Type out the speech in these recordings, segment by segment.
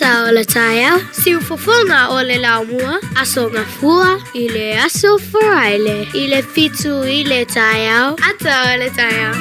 Ata o le taeao, siufofoga o le laumua, Aso Gafua i le aso Faraile i le 7 i le taeao, Ata o le taeao.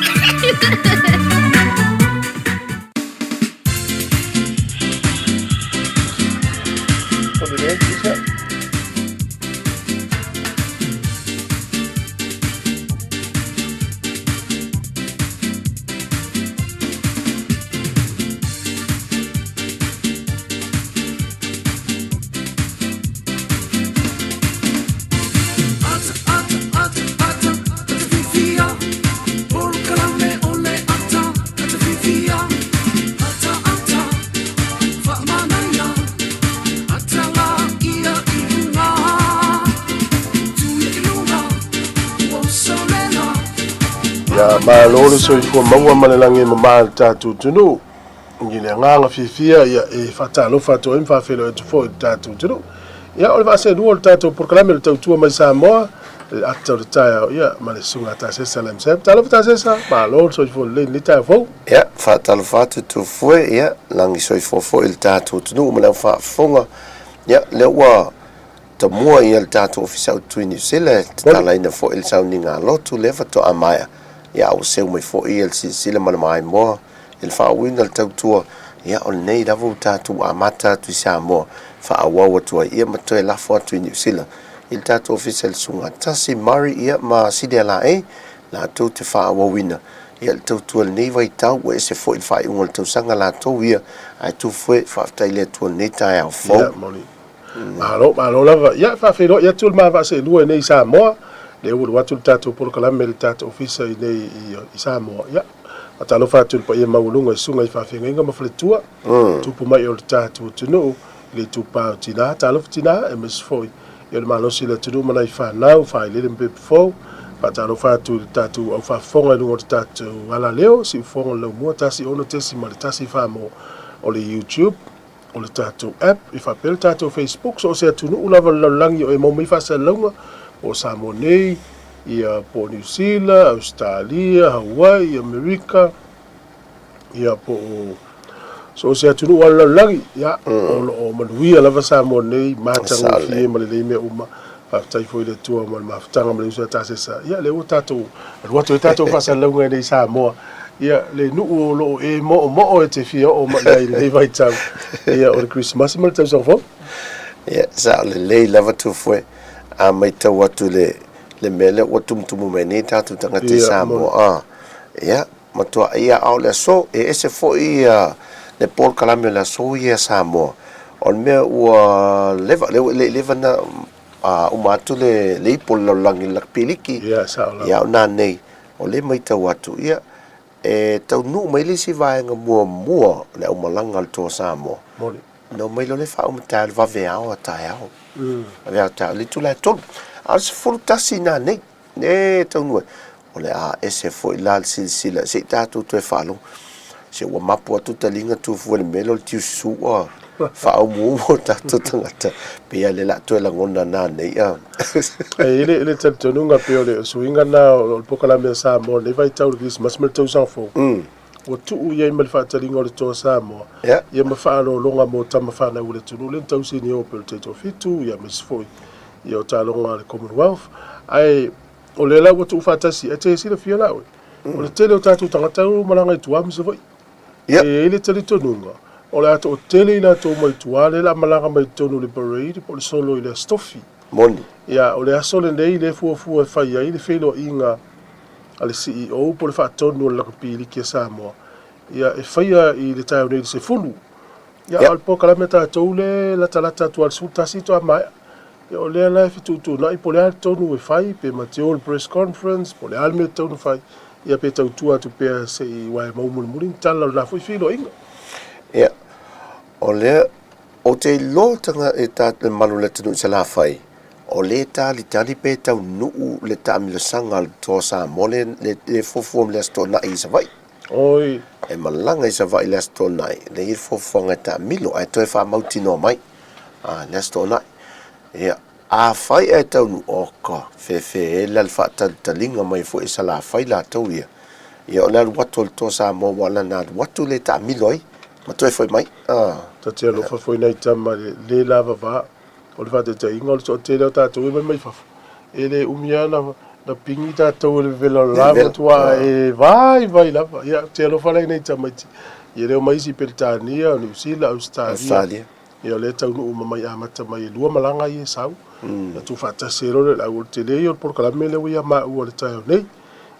Ia malo le soifua maua ma le lagi e mama i le tatou atunuu. I le agaga fiafia ia e faatalofa atu ai ma faafeiloai atu foi i le tatou atunuu. Ia o le vaaselua o le tatou polokalame o le tautua mai Samoa, le ata o le taeao ia ma le susuga a Tasesa Lamsam. Talofa Tasesa, malo le soifua lelei i lenei taeao fou. Ia, faatalofa atu Tufue, ia, lagi soifua foi i le tatou atunuu ma le au faafofoga. Ia, lea ua tamua ia le tatou Ofisa Autu i Niu Sila e tatalaina foi le sauniga a lotu lea faatoa maea. Ia, a ua seu mai foi ia le silasila ma le maimoa i le faaauauina o le tautua, ia, o lenei lava ua tatou amata atu i Samoa, faaauau atu ai ia ma toe lafo atu i Niu Sila i le tatou Ofisa i le Susuga Tasi Murray ia ma Silia Laei latou te faaauauina ia le tautua i lenei vaitau, ua ese foi le faaiuga o le tausaga latou ia, ae Tufue, faafetai i le Atua i lenei taeao fou. Ia, moni. Malo, malo lava. Ia, faafeiloai atu le ma vaa seelua i nei i Samoa. Lea ua alu atu le tatou polokalame i le tatou ofisa i nei i Samoa. Ia, faatalofa atu i le paia maualuga i susuga i faafeagaiga ma faletua, tupu mai o le tatou atunuu i le itupa o tina. Talofa tina, aemaise foi ia o le malosi o le atunuu ma nai fanau, failele ma pepa fou. Faatalofa atu i le tatou au faafofoga i luga o le tatou alaleo, siufofoga o le laumua, 1 6.1 Samoa o le YouTube. o le tatou app, e faapea le tatou Facebook, so o se atunuu lava o le lalolagi o e maua mai faasalalauga, po o Samoa nei, ia po o Niu Sila, Ausetalia, Hawaii, Amerika, ia po o so o se atunuu o le lalolagi, ia o lo o manuia lava Samoa nei, matagofie ma lelei mea uma. Faafetai foi i le Atua mo le mafutaga ma le uso a Tasesa. Ia, lea ua tatou alu atu ai tatou faasalalauga i nei Samoa. Ia, le nuu o lo o e moomoo e te fia oo mai ai i lenei vaitau. Ia, o le Kerisimasi ma le tausaga fou. Ia, sao lelei lava Tufue. A matau atu i le, le mea lea ua tumutumu mai nei tatou tagata i Samoa, a, ia, matua, ia, a o le aso, e ese foi ia le polokalame o le aso ia Samoa. O le mea ua leva, lea ua le i leva na uma atu le, le ipu o le lalolagi i le lakapi liki. Ia, sao lava. Ia, o nanei, o lea e matau atu, ia, e taunuu mai le isi vaega muamua o le aumalaga a le Toa Samoa. Moni. Ona omai loa lea faauma taeao i le vaveao a taeao. Vaveao a taeao i le itula e 3. A o le 11 nanei, e taunuu ai. O le a ese foi la le silasila, se i tatou toe faalogo. Se ua mapu atu taliga tufua i le mea lea o le tiususu ua faaumuumu o tatou tagata. Pei lava o lea o le a toe lagona nanei a. E i ai le talitonuga pei o le suiga lena o le polokalame a Samoa i lenei vaitau i le Kerisimasi ma le tausaga fou, ua tuu i ai ma le faataliga o le Toa Samoa, ia ma faaaloaloga mo tama fanau a le atunuu lea na tausi o pei o le Taitoafitu, ia aemaise foi ia o taaloga a le Commonwealth. Ae o lea la ua tuufaatasi, e te silafia la oe, o le tele o tatou tagata ua malaga i tua ma Savaii. E i ai le talitonuga, o le a toatele i latou mai tua lea o le a malaga mai totonu i le parade po o le solo i le Aso Tofi. Moni. Ia, o le aso lenei lea e fuafua e fai ai le feiloaiga a le CEO po o le faatonu o le Lakapi Liki a Samoa, ia, e faia i le taeao nei i le 10. Ia, a o le polokalame a tatou lea e latalata atu lava i le 11 faatoa maea. Ia, o lea la e fetuutuunai po o le a le tonu e fai, pe matou le press conference, po o le a le mea e tatau ona fai, ia pe tautua atu pea se i aua e maua mulimuli ni tala o lena foi feiloaiga. Ia, o lea, ou te iloa taga e ta le mamalu o le atunuu i Salafai, o lea e talitali pe taunuu le taamilosaga a le Toa Samoa lea e fuafua ma le Aso Toonai i Savaii. Oi. E malaga i Savaii i le Aso Toonai, lea e i ai le fuafuaga e taamilo ae toe faamautinoa mai. A, le Aso Toonai. Ia, afai ae taunuu, oka, fefe la le faatalitaliga mai foi e Salafai latou ia. Ia, o le alu atu o le Toa Samoa, aua na alu atu le taamilo ai. Ma toe foi mai. Ah. Ta te alofa foi nai tama le le lava va. O le faataitaiga o le toatele o tatou e mai mai fafo. E le umi lava na pingi tatou e le vevela o le la matua e vaivai lava. Ia, te alofa la i nei tamaiti. Ia lea omai isi Peretania, o Niu Sila, Ausetalia. Ia o lea e taunuu uma mai amata mai e lua malaga ia e sau. Ia tuufaatasi ai loa lea o le au o le tele ia o le polokalame lea ua ia maua i le taeao nei.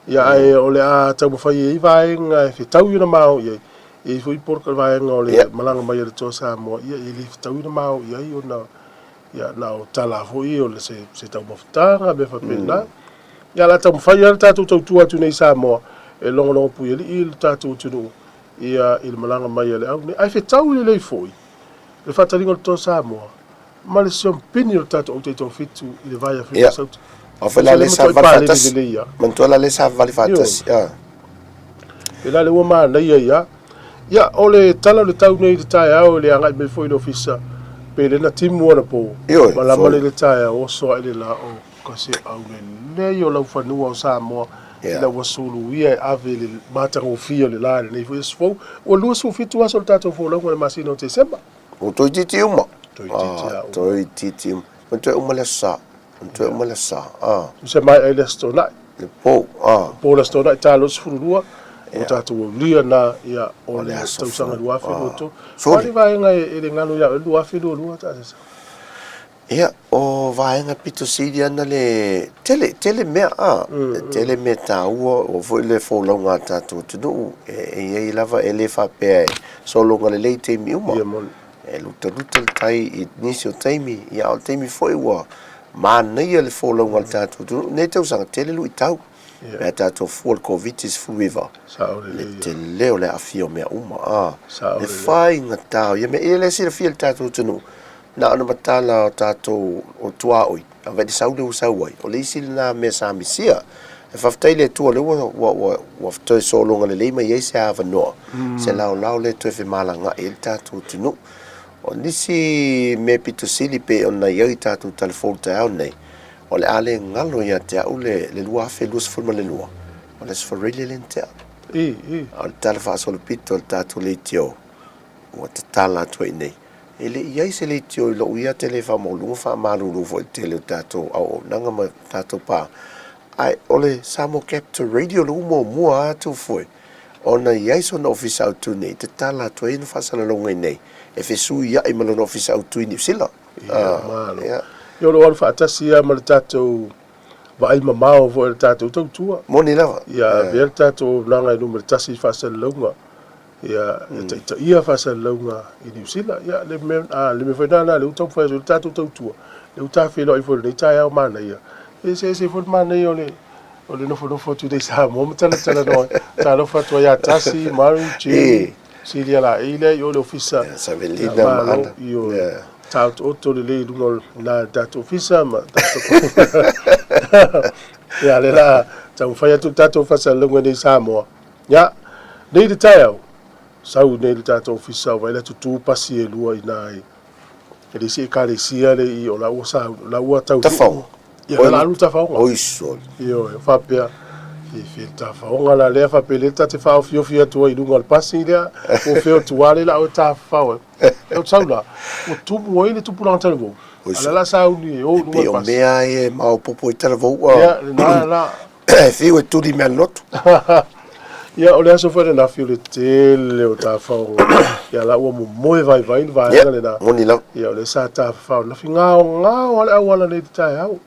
Ia ae o le a taumafai e i ai vaega e fetaui ona ma o i ai. E i ai foi vaega o le malaga mai a le Toa Samoa, ia e le fetaui ona ma o i ai ona ia na o tala foi o le se taumafataga, mea faapena. Ia o le a taumafai lava le tatou tautua atu nei i Samoa e logologo puialii le tatou atunuu ia i le malaga mai a le au nei. Ae fetaui lelei foi le faataliga o le Toa Samoa ma le siompini o le tatou au taitoafitu i le vai Afrika Sauti. Ao foi la le sa vali faatasi. Manatua la le sa vali faatasi. E la le ua manaia ia. Ia, o le tala o le tau nei i le taeao i le agai mai foi i le ofisa, pe le na timu anapo, malama le le taeao, oso ae le la o ka se au lelei o laufanua o Samoa, ina ua suluia e ave i le matagofie o le la i lenei foi aso fou. Ua 27 aso o le tatou folauga i le masina o Tesema. Ua toeitiiti uma. Toeitiiti lava uma. Toeitiiti uma. Manatua e uma le Aso Sa. Manatua e uma le Aso Sa. Ah. Tusa mai ai le Aso Toonai. Le po. Ah. Le po le Aso Toonai, ta 22, ua tatou aulia na, ia, o le tausaga 2023. O a ni vaega e le galo ia oe le 2022 ta Sesa? Ia, o vaega pito sili ana le tele, tele mea, a, tele mea taua, o foi le folauga a tatou atunuu, e i ai lava, e le faapea e sologa lelei i taimi uma. Ia moni. E lutaluta le tai i nisi o taimi, ia a o le taimi foi ua manaia le folauga a le tatou atunuu. Nei tausaga, tele luitau. Pe a tatou fua i le Koviti-19, le tele o le aafia o mea uma, a, le faigata o ia mea. Ia le silafia e le tatou atunuu, Na ona matala o tatou o tuaoi, a vai le sau lea ua sau ai, o le isi lena mea sa misia. E faafetai i le Atua o lea ua, ua, ua, ua toe sologa lelei mai ai se avanoa, se laolao lea e toe femalagaai ai le tatou atunuu. O nisi mea pito sili pei ona i ai i tatou talafou i le taeao lenei, o le a le galo ia te au le, le 2022, o le Aso Faraile lea na tea. A o le tala faasolopito o le tatou leitio, ua tatala atu ai i inei. E le i i ai se leitio i lou ia tele faamaualuga faamalulu foi i le tele o tatou auaunaga ma tatou paaga. Ae o le Samoa Capital Radio le ua muamua atu foi ona i ai sona ofisa autu nei, tatala atu ai ona faasalalauga i inei e fesuiai ma lona ofisa autu i Niu Sila. Ia, malo. Ia, o lo o alu faatasi lava ma le tatou vaai mamao foi a le tatou tautua. Moni lava. Ia avea le tatou auaunaga e numera tasi i faasalalauga. Ia, e taitaia faasalalauga i Niu Sila. Ia, le mea, a, le mea foi lena lea ua taumafai atu ai le tatou tautua, lea ua tafeiloai foi i lenei taeao manaia. E eseese foi le manaia o le, o le nofonofo atu i inei i Samoa ma talatalanoa ai. Talofa atu ai ia Tasi, Murray, Jerry, Silia Laei lea i o i le ofisa. Ia, Savelina ma Malo, Ana. ioe. Ia. Taotooto lelei i luga o lena i le tatou ofisa ma tatou Ia, lea la taumafai atu le tatou faasalalauga i inei i Samoa. Ia, nei le taeao, sau nei le tatou ofisa o Vailatu tu pasi e lua ina i e le isi ekalesia le i o la ua sa la ua tau Tafaoga. Ia la alu tafaoga. Oi soli. Ioe, faapea e fe tafaoga la lea faapea le ta te faaofiofi atu ai i luga o le pasi lea, o feo tuale la o tafafao ai. E o sau la, ua tumu ai le tupulaga talavou. Oi A la la sauni e o i luga o Pei le o pasi. mea e maopoopo i talavou a. Ia, lena la. E fiu e tuli mea loto. Ia, o le aso foi ananafi o le tele o tafaoga. Ia la ua momoe vaivai le vaega Ia, lena. moni lava. Ia, o lea sa tafafao ananafi. Gaogao lava le auala nei i le taeao.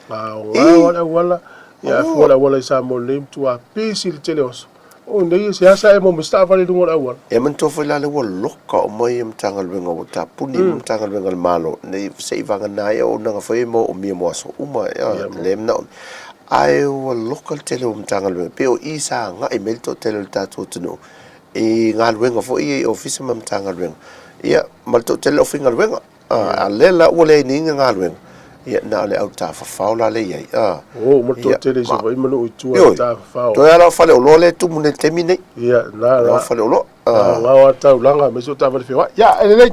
Gaogao lava le auala. Ia, a fua le auala i Samoa nei, matua pisi le tele o aso. O nei, e seasea e momoe se taavale i luga o le auala. Ia manatua foi la lea ua loka uma ia Matagaluega ua tapuni uma Matagaluega a le Malo nei se i vagana ai auaunaga foi e maoomia mo aso uma Ia, lea e manaomia. Ae ua loka le tele o Matagaluega pei o i sa agai mai le toatele o le tatou atunuu i galuega foi ia i Ofisa ma Matagaluega ia ma le toatele o le aufaigaluega. A lea la ua leai nei ni galuega, ia na o le au tafafao la lea i ai. A, Oo uma le toatele i Savaii ma nuu i tua i tafafao. Toe lava la o faleoloa lea e tumu nei i le taimi nei. Ia, na la. O faleoloa. Gaogao lava le taulaga aemaise o taavale feoai. Ia, e lelei.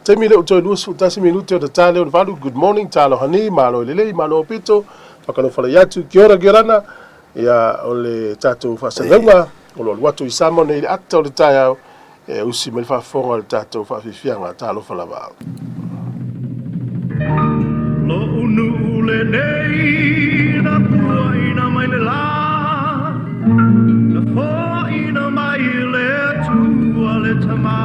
Taimi lea ua toe 21 minute ona ta lea o le valu. Good morning, taloha ni, malo e lelei, malo aupito, whakalofalai atu, kia ora, kia orana. Ia, o le tatou faasalalauga, o lo o alu atu i Samoa nei i le ata o le taeao. E usi mai le faafofoga o le tatou faafiafiaga. Talofa lava. Lo'u nuu lenei na puaina mai le la, na foaina mai le Atua le Tama.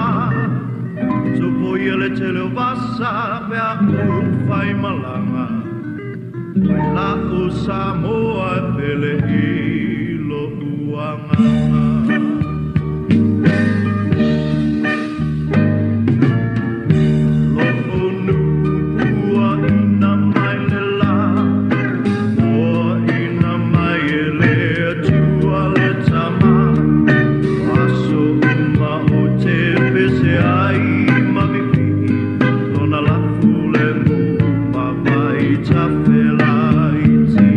Sopoia le tele o vasa pe a ou fai malaga, mai la'u Samoa e pele i lo'u agaga. Lo'u nuu puaina mai le la, foaina mai e le Atua le Tama. O aso uma ou te pese ai ma vivii, lona lafu lemu ma vai tafelaiti.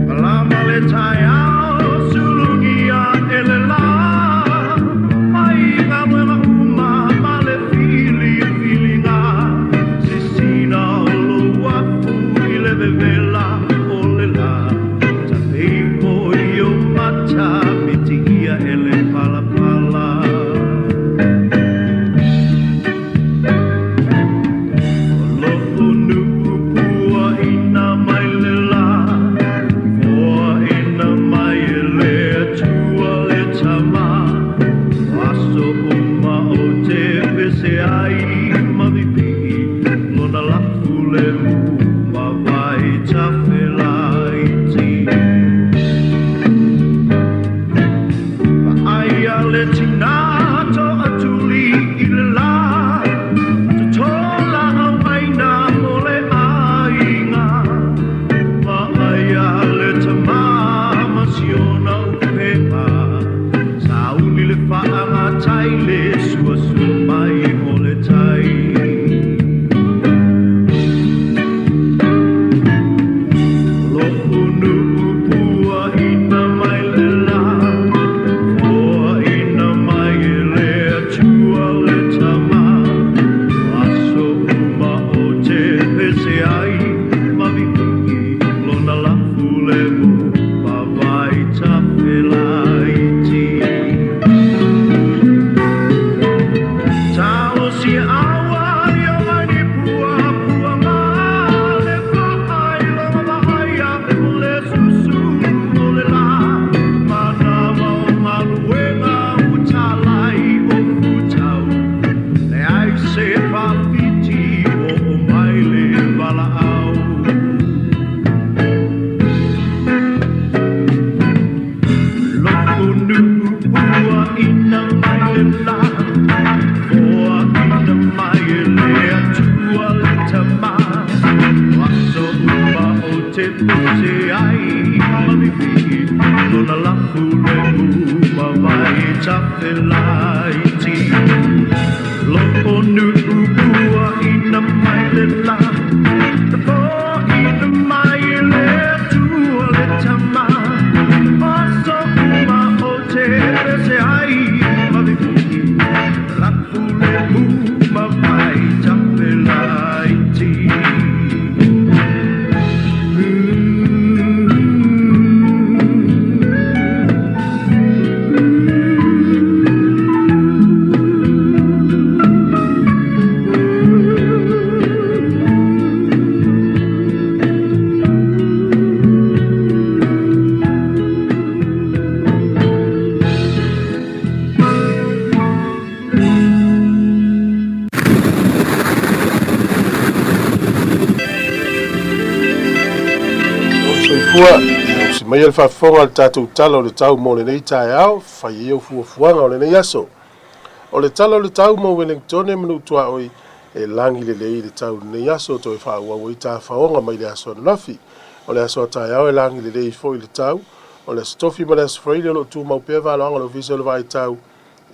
Malama le taeao, sulugia e le la, fai galuega uma ma le filifiliga. Sisina o lou afu i le vevela o le la, tape ifo i ou mata, mitiia e le palapala. O lo'u nuu puaina mai le la, foaina mai e le Atua le Tama. O aso uma ou te pese ai ma vivii, lona lafu lemu ma vai tafelaiti. Vaaia le tina toatuli i le la, totola auaina mo le aiga. Vaaia le tama ma siona upega, sauni le faagatai le suasua mai o le tai. Lo'u nuu puaina mai le la, foaina mai e le Atua le Tama. O aso uma ou te pese ai ma vivii, lona lafu lemu ma vai tafelaiti. Talosia aua ia mai ni puapuaga, le faailoga vaaia o le susulu o le la. Manava o galuega ua talai o futau, leai se faafiti ua oo mai le valaau. Lo'u nuu puaina mai le la, foaina mai e le Atua le Tama. O aso uma ou te pese ai ma vivii, lona lafu lemu ma vai tafelaiti. Lo'u nuu puaina mai le la, foaina mai e le Atua le Tama. O aso uma ou te pese ai ma vivii, lafu lemu ma vai tafelaiti. Lou soifua, ia usi maia le faafofoga o le tatou Tala o le Tau mo lenei taeao, fai ai au fuafuaga o lenei aso. O le Tala o le Tau mo Welengtone ma Nuu Tuaoi, e lagi lelei le tau i lenei aso, toe faaauau ai tafaoga mai le aso ananafi. O le aso a taeao e lagi lelei foi le tau. O le Aso Tofi ma le Aso Faraile o lo o tumau pea valoaga o le Ofisa o le Vaai Tau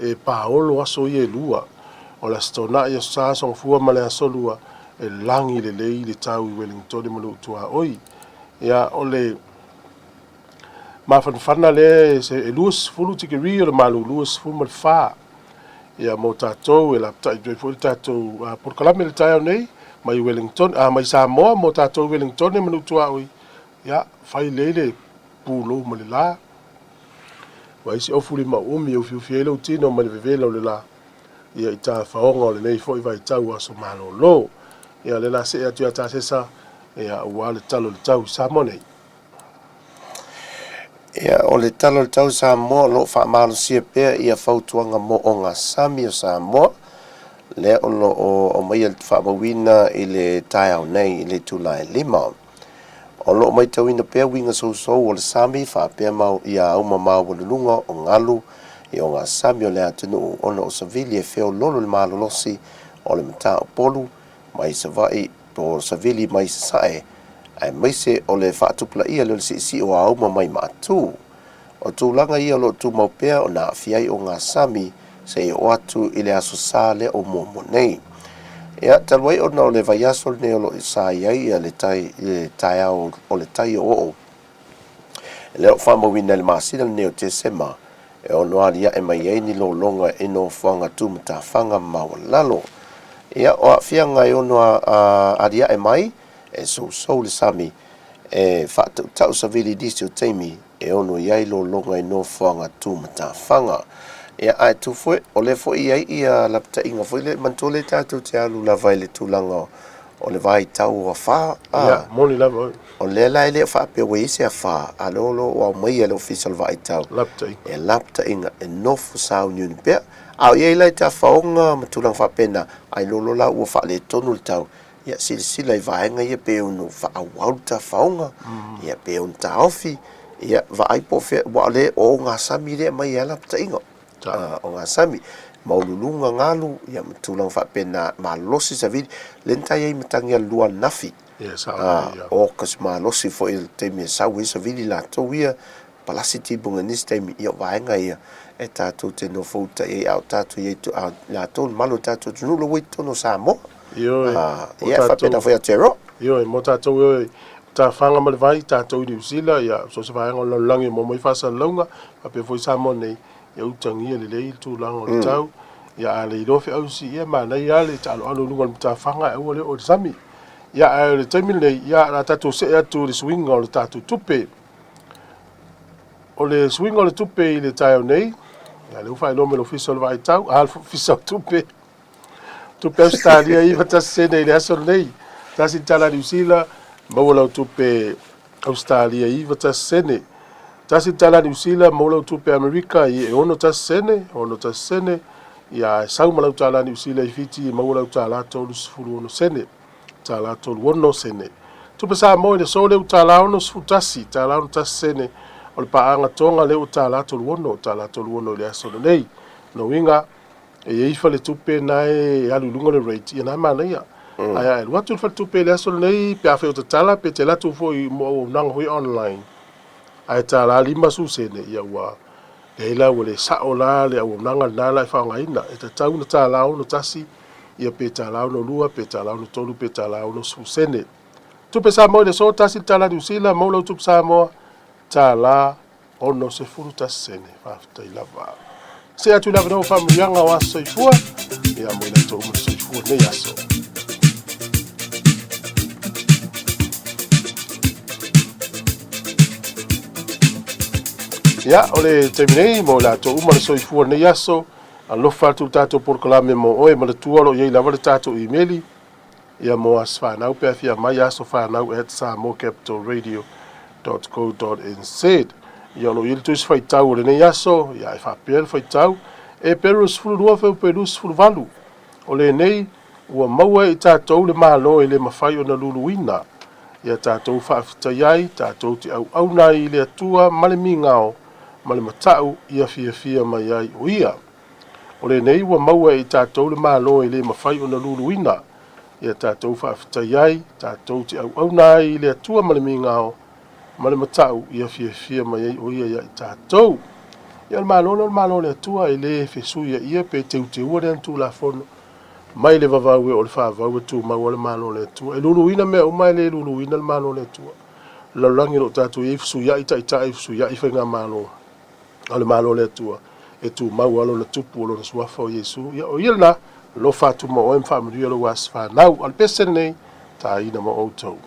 e paolo aso ia e lua. O le Aso Toonai, Aso Sa, Aso Gafua ma le Aso Lua e lagi lelei le tau i Welingtone ma Nuu Tuaoi. Ia, o le mafanafana lea e 20 tikeri o le malu 24. Ia, mo tatou e lapatai atu ai foi le tatou polokalame i le taeao nei mai Wellington, mai Samoa mo tatou i Wellingtone ma Nuu Tuaoi. Ia, fai lelei le pulou ma le la. Ua i ai se ofu limauumi e ufiufi ai lou tino mai le vevela o le la, ia i tafaoga o lenei foi vaitau aso malolo. Ia o lea la see atu ia Tasesa, ia aua le tala o le tau i Samoa nei. Ia, o le Tala o le Tau Samoa o lo o faamalosia pea ia fautuaga mo ogasami o Samoa, lea o lo o aumaia le faamauina i le taeao nei i le itula e 5. O lo o matauina pea uiga sousou o le sami faapea ma ia auma maualuluga o galu i ogasami o le atunuu ona o savili e feololo le malolosi o le mataupolu mai Savaii po o savili mai Sasae, aemaise o le faatupulaia lea o le siisii o auma mai Maatu. O tulaga ia o lo o tumau pea ona aafia ai ogasami seia oo atu i le Aso Sa lea o muamua nei. Ia, talu ai ona o le vaiaso lenei o lo o sa i ai le tai, le taeao o le tai o oo, lea o faamauina i le masina lenei o Tesema, e ono aliae mai ai ni lologa i nofoaga tumatafaga ma maualalo. Ia, o aafiaga e ono aliae mai, e sousou le sami, e faatautau savili i nisi o taimi e ono i ai lologa i nofoaga tumatafaga. Ia, ae tu foi, o lea foi e i ai ia lapataiga foi lea, manatua lea tatou te alu lava i le tulaga o le vaitau o afa, a. Ia, moni lava oe. O lea la e le o faapea ua i ai se afa, a o lea o lo o aumaia e le Ofisa o le Vaaitau. Lapataiga. E lapataiga e nofo sauniuni pea. A o i ai la i tafaoga ma tulaga faapena, ai lolo la ua faaletonu le tau, ia silasila i vaega ia pe ono faaauau le tafaoga, ia pe ono taofi, ia vaai po o fea, aua o lea o ogasami lea e aumai ai lapataiga. Ogasami, maualuluga galu, ia ma tulaga faapena, malosi savili, lea na tai ai matagi alu ananafi. Ia, sao lelei, ia. O ka se malosi foi i le taimi e sau ai savili latou ia, palasi timuga i nisi taimi, ia o vaega ia e tatou te nofo uta i ai, a o tatou i ai, a o latou le malu o le tatou atunuu la ua i totonu o Samoa. Ioe, mo Ia, e faapena foi Aotearoa. Ioe, mo tatou, ioe, o tafaga ma le vai, tatou i Niu Sila, ia, so o se vaega o le lalolagi e maua mai faasalalauga, faapea foi Samoa nei, ia utagia lelei le tulaga o le tau, ia a le iloa feausi, ia manaia lava le taaloalo i luga o le matafaga ae aua le oo i le sami. Ia ae o le taimi lenei, ia o le a tatou see atu i le suiga o le tatou tupe. O le suiga o le tupe i le taeao nei, ia lea ua faailoa mai e le Ofisa o le Vaai Tau, a le Ofisa o Tupe, tupe Ausetalia 91 sene i le aso lenei, tasi le tala Niu Sila, maua lau tupe Ausetalia 91 sene. Tasi le tala Niu Sila, maua lau tupe Amerika i e 61 sene, 61 sene, ia ae sau ma lau tala Niu Sila i Fiti, maua lau tala 36 sene, tala 36 sene. Tupe Samoa i le aso lea ua tala 61, tala 61 sene, o le paaga Tonga lea ua tala 36, tala 36 i le aso lenei. Lona uiga, E i ai faletupe na e alu i luga le rate, ia na e manaia. Ae a e alu atu i le faletupe i le aso lenei, pe afai o tatala, pe te alu atu foi mo auaunaga foi online, ae $50 sene, ia ua leai la, ua le sao la le auaunaga lena la e faaaogaina. E tatau ona $61, ia pe $62, pe $63, pe $60 sene. Tupe Samoa i le aso, tasi le tala Niu Sila, maua lau tupe Samoa, $61 sene. Faafetai lava. See atu i le avanoa o faamanuiaga o aso soifua, ia mo i latou uma le soifua i lenei aso. Ia, o le taimi nei, mo i latou uma le soifua i lenei aso, alofa atu le tatou polokalame mo oe, manatua o lo o i ai lava le tatou imeli, Ia mo aso fanau pe a fia mai asofanau at samoacapitalradio dot co dot nz. Ia o lo o i ai le tusi faitau o lenei aso, ia e faapea le faitau, Eperu 12 Feupe 28, O lenei, ua maua e i tatou le Malo e le mafai ona luluina, ia tatou faafetai ai, tatou te auauna ai i le Atua ma le migao ma le matau ia fiafia mai ai o Ia. O lenei ua maua e i tatou le Malo e le mafai ona luluina, ia tatou faafetai ai, tatou te auauna ai i le Atua ma le migao ma le matau ia fiafia mai ai o Ia ia i tatou. Ia o le Malo lea o le Malo o le Atua e le fesuia ia pe teuteua lea Tulafono mai le vavau e o le faavau e tumau a le Malo o le Atua. E luluina mea uma e le luluina le Malo o le Atua. Lalolagi o lo o tatou i ai fesuiai taitai, fesuiai faigamalo. A o le Malo o le Atua, e tumau lava lona tupu o lona suafa o Iesu. Ia, o ia lena, alofa atu ma oe ma faamanuia lou aso fanau. A o le pese lenei, taina ma outou.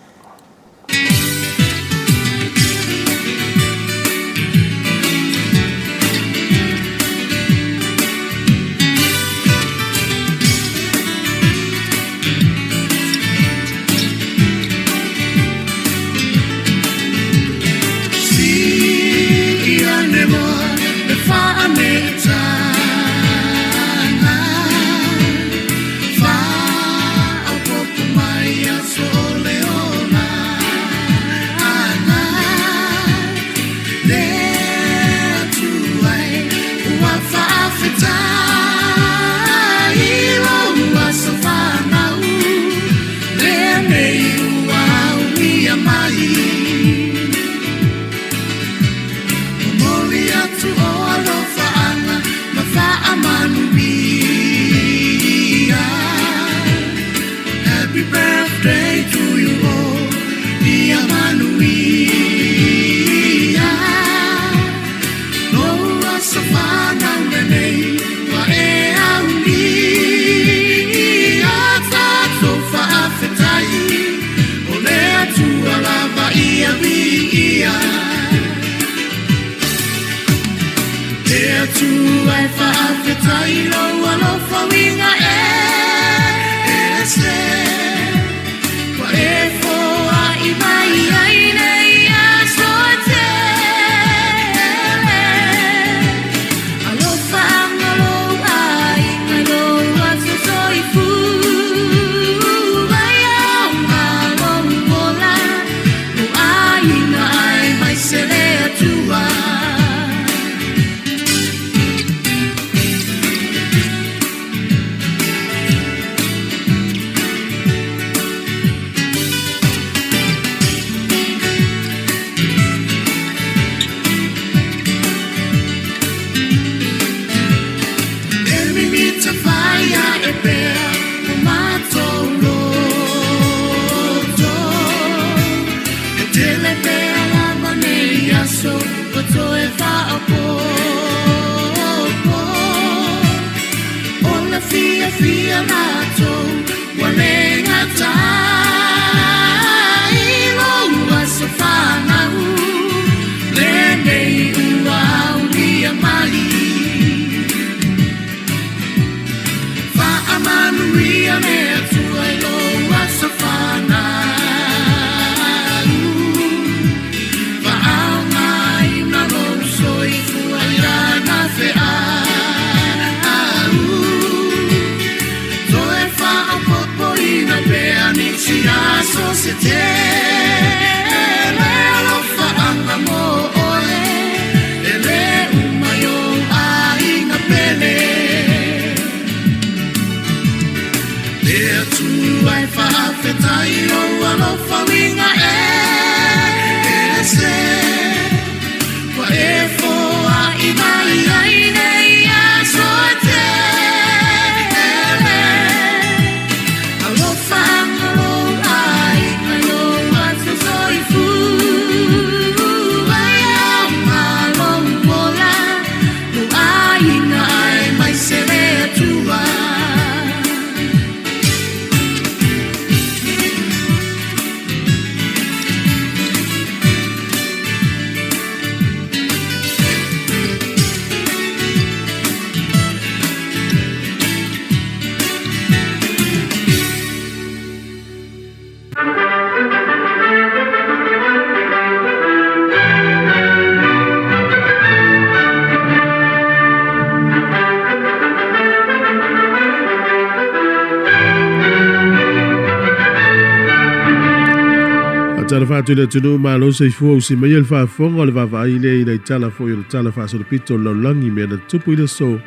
Talofa atu i le atunuu malo soifua usi mai le faafofoga o le vaavaai lea i le tala foi o le tala faasolopito o le lalolagi mea na tupu i le aso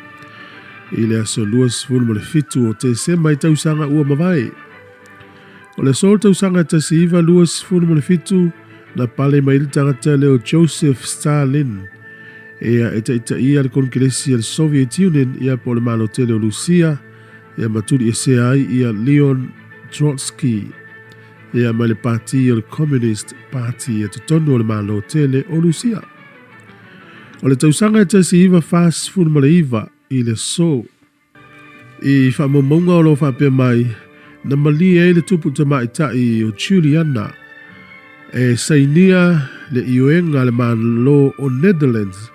i le aso 27 o Tesema i tausaga ua mavae. O le aso o le tausaga 1927 na pale mai le tagata lea o Joseph Stalin e taitaia le Konkelesi a le Soviet Union ia po o le Malo tele o Lusia ia ma tuliesea ai ia Leon Trotsky ia mai le pati o le Communist Party e totonu o le Malo tele o Lusia. O le tausaga e 1949 i le aso i faamaumauga o lo o faapea mai na malie ai le tupu tamaitai o Juliana e sainia le ioega a le Malo o Netherlands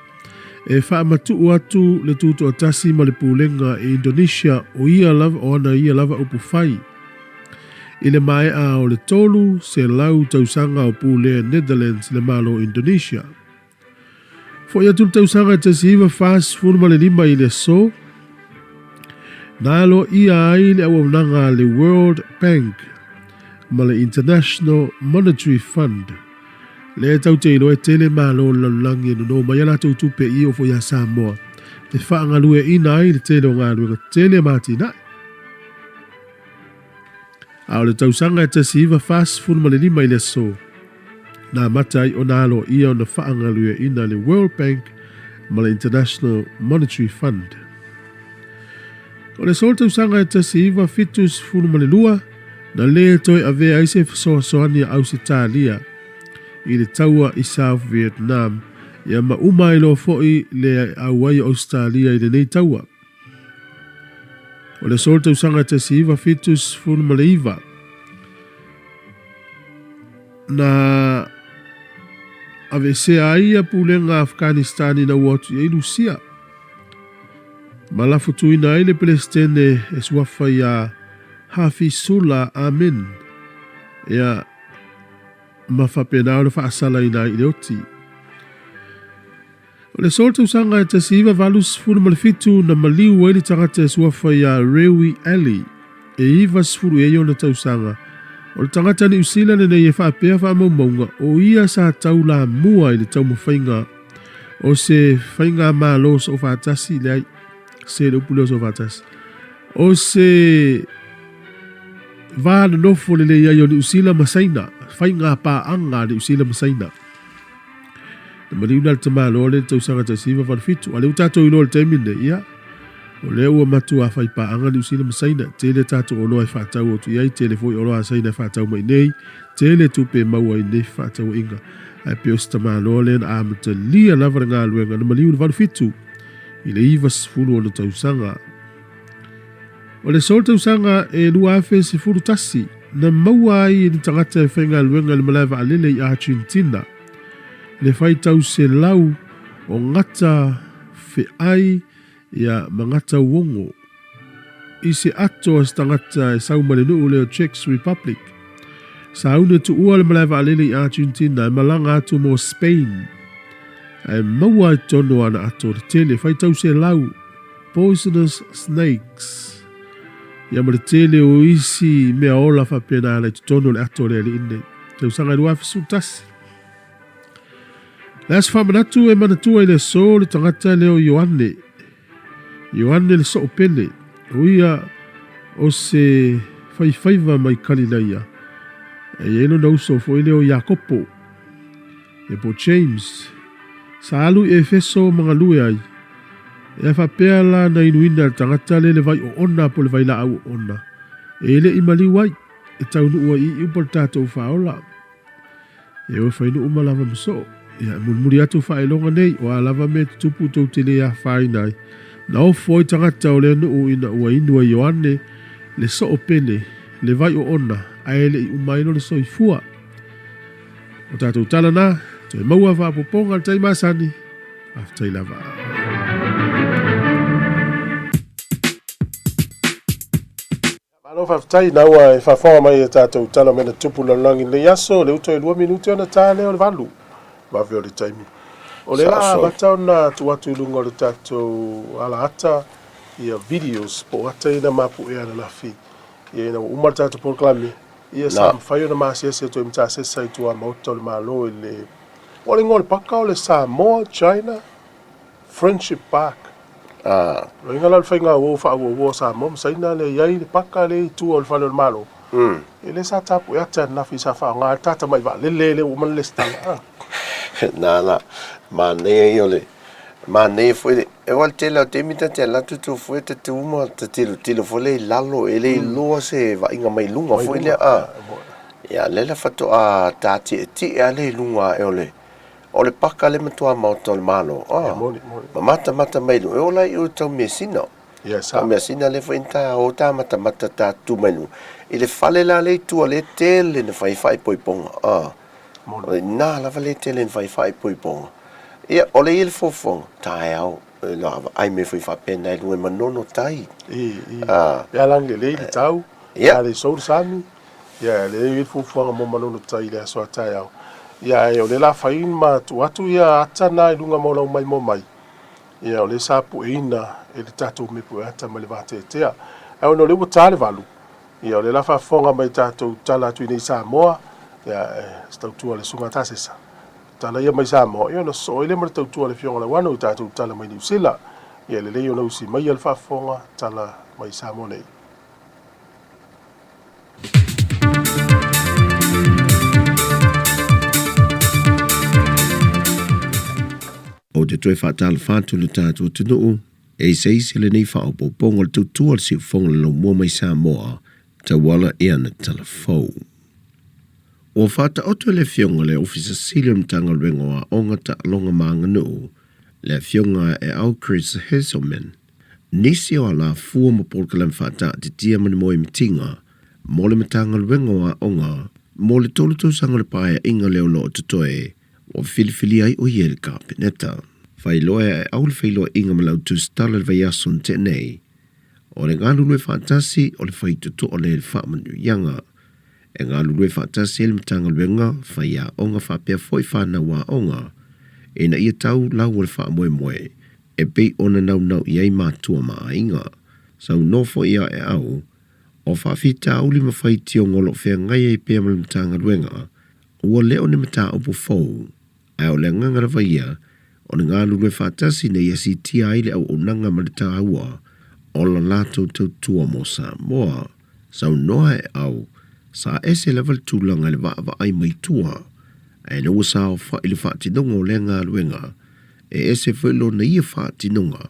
e faamatuu atu le tutoatasi ma le pulega i Indonesia o ia lava o ana ia lava upu fai. I le maea o le 300 tausaga o pulea Netherlands le Malo o Indonesia. Fo'i atu le tausaga e 1945 i le aso, na aloaia ai le auaunaga a le World Bank ma le International Monetary Fund, lea e tatou te iloa e tele malo o le lalolagi e nono mai a latou tupe i oo foi ia Samoa e faagalueaiina ai le tele o galuega tele ma atinae. A o le tausaga e 1945 i le aso, na amata ai ona aloaia ona faagalueaiina le World Bank ma le International Monetary Fund. O le aso o le tausaga e 1972, na lē toe avea ai se fesoasoani a Ausetalia i le taua i South Vietnam, ia ma uma ai loa foi le auai o Ausetalia i lenei taua. O le aso o le tausaga 1979, na aveesea ai ia pulega a Afghanistan ina ua atu i ai Lusia, ma lafotuina ai le Peresetene e suafa iā Hafizullah Amin, ia ma faapena ona faasalaina ai i le oti. O le aso o le tausaga e 1987 na maliu ai le tagata e suafa iā Rewi Alley, e 90 i ai ona tausaga. O le tagata Niu Sila lenei e faapea faamaumauga o ia sa taulamua i le taumafaiga o se faigamalo soofaatasi, leai, se le upu lea o soofaatasi, o se va nonofo lelei ai o Niu Sila ma Saina, faiga paaga a Niu Sila ma Saina. Na maliu la le tamaloa lea i le tausaga 1987. A o lea ua tatou iloa i le taimi lenei, ia, o lea ua matuā faipaaga Niu Sila ma Saina. E tele tatou oloa e faatau atu i ai, tele foi oloa a Saina e faatau mai nei, tele tupe e maua ai i nei fefaatauaiga. Ae pei o se tamaloa lea na amatalia lava le galuega, na maliu i le 87 i le 90 ona tausaga. O le aso o le tausaga e 2011, na maua ai e ni tagata e faigaluega i le malae vaalele i Argentina le faitau selau o gata feai ia ma gata uogo i se ato a se tagata e sau mai le nuu lea o Czech Republic. Sa une tuua le malae vaalele i Argentina e malaga atu mo Spain, ae maua ai tonu ana ato le tele faitau selau Poisonous snakes, ia ma le tele o isi mea ola faapena na i totonu o le ato o le alii nei. Tausaga e 2011. Le aso faamanatu e manatua i le aso le tagata lea o Ioane. Ioane le soopele, o ia o se faifaiva mai Kalilaia. E i ai lona uso foi lea o Iakopo. Ia po James, sa alu i Efeso ma galue ai. Ea faapea la na inuina e le tagata le le vai oona po le vailaau oona, e le i maliu ai, e taunuu ai i upa le tatou faaola. E o e fai nuu ma lava ma soo. Ia, e mulimuli atu faailoga nei, o a lava mea e tutupu tou te le afaina ai. Na ofo ai tagata o lea nuu ina ua inu e Ioane le soo pele, le vai oona, ae le i uma ai lona soifua. O tatou tala na, toe maua faapopoga le tai masani. Faafetai lava. Malo faafetai na ua e faafofoga mai i tatou tala mea na tupu lalolagi i lenei aso, le uto e 2 minute ona ta lea o le 8 vave o le taimi. O lea la amata ona tuu atu i luga o le tatou alaata ia videos po o ata ia na mapu'e ananafi ia ina ua uma le tatou polokalame. Ia sa mafai ona maasiasi atu ai ma tasesa i tuamaota o le Malo i le O le igoa o le paka o le Samoa China Friendship Park. O iga la o le faiga uo faauauo a Samoa ma Saina lea e i ai le paka lea i tua o le fale o le Malo. Ia lea sa tapu'e ata ananafi sa faaaoga ai le tata mai vaalele lea ua uma ona lesitala. Na la, manaia ia o le Manaia foi le, e aua le tele o taimi ta te alu atu tu foi ta te uma ta tilotilo foi lea i lalo e le iloa se vaaiga mai luga foi lea a. Ia lea la faatoa tatietie a lea i luga ae o le o le paka le matua maota o le Malo a. Ma matamata mai luga e ola ai i o tau measina. Tau measina lea foi na ta o ta matamata ta tu mai luga i le fale la lea i tua lea tele na fai faaipoipoga a. O i ina lava lea tele na fai faaipoipoga. Ia, o le ia le fofoga, taeao, e la vaai mea foi faapena i luga i Manono tai. I, i, ah. E alangi lelei le tau, Ia. A le sou le sami, ia, e lelei le fuafuaga mo Manono tai i le aso a taeao. Ia ae o lea la fai ma tuu atu ia ata na i luga ma o lau maimoa mai, ia o lea sa pueina e le tatou mepu e ata mai le vateatea. Ae ona o lea ua ta le 8, ia o lea la faafofoga mai tatou tala atu i nei Samoa, ia e se tautua le Susuga Tasesa. Tala ia mai Samoa, ia ona sosoo ai lea ma le tautua a le Afioga Lauano i tatou tala mai Niu Sila. Ia lelei ona usi maia le faafofoga tala mai Samoa nei. Ou te toe faatalofa atu i lo tatou atunuu, e eseese lenei faaopoopoga o le tautua a le Siufofoga o le Laumua mai Samoa, tauala i ana tala fou. Ua faataoto e le Afioga le Ofisa Sili o le Matagaluega o Aoga, Taaloga ma Aganuu, le Afioga e Au Chris Hazelman, nisi o alafua ma polokalame faataatitia ma ni moemitiga mo le Matagaluega o Aoga mo le tolu tausaga o le Paeaiga lea o lo o totoe ua filifilia ai o ia i le Kapeneta. Failoa e au le feiloaiga ma lau tusitala i le vaiaso na tea nei, o le galulue faatasi o le faitotoa lea i le faamanuiaga. E galulue faatasi ai le Matagaluega, faiaoga faapea foi fanau aoga ina ia tau lau o le faamoemoe e pei ona naunau i ai matua ma aiga. Saunoa foi ia e au, o faafitauli ma faitioga o lo o feagai ai pea ma le Matagaluega, ua le o ni mataupu fou, ae o le agaga lava ia o le galulue faatasi ina ia siitia ai le auaunaga ma le taua o la latou tautua mo Samoa. Saunoa e au, sa ese lava le tulaga i le vaavaai mai tua, ae ina ua saofai le faatinoga o lea galuega, e ese foi lona ia faatinoga,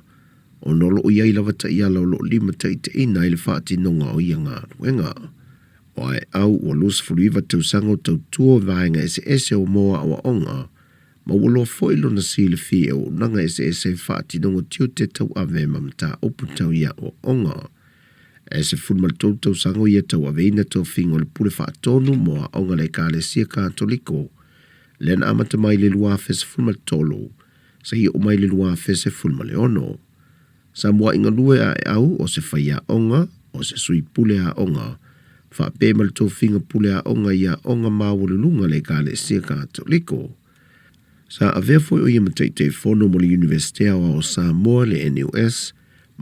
ona o lo o i ai lava taiala o lo o limataitaiina ai le faatinoga o ia galuega. O Aeau ua 29 tausaga o tautua i vaega eseese o mo aoaoga, ma ua loa foi lona silafia i auaunaga eseese i faatinoga tiute tauave ma mataupu tau i aoaoga. E 13 tausaga o ia tauaveina tofiga o le Pule Faatonu mo Aoga a le Ekalesia Katoliko, lea na amata mai i le 2013 seia oo mai i le 2016. Sa mua'i galue a Eau o se faiaoga, o se sui pule aoga, faapea ma le tofiga pule aoga i aoga maualuluga a le Ekalesia Katoliko. Sa avea foi o ia ma Taitaifono mo le Iunivesite Aoao o Samoa, le NUS,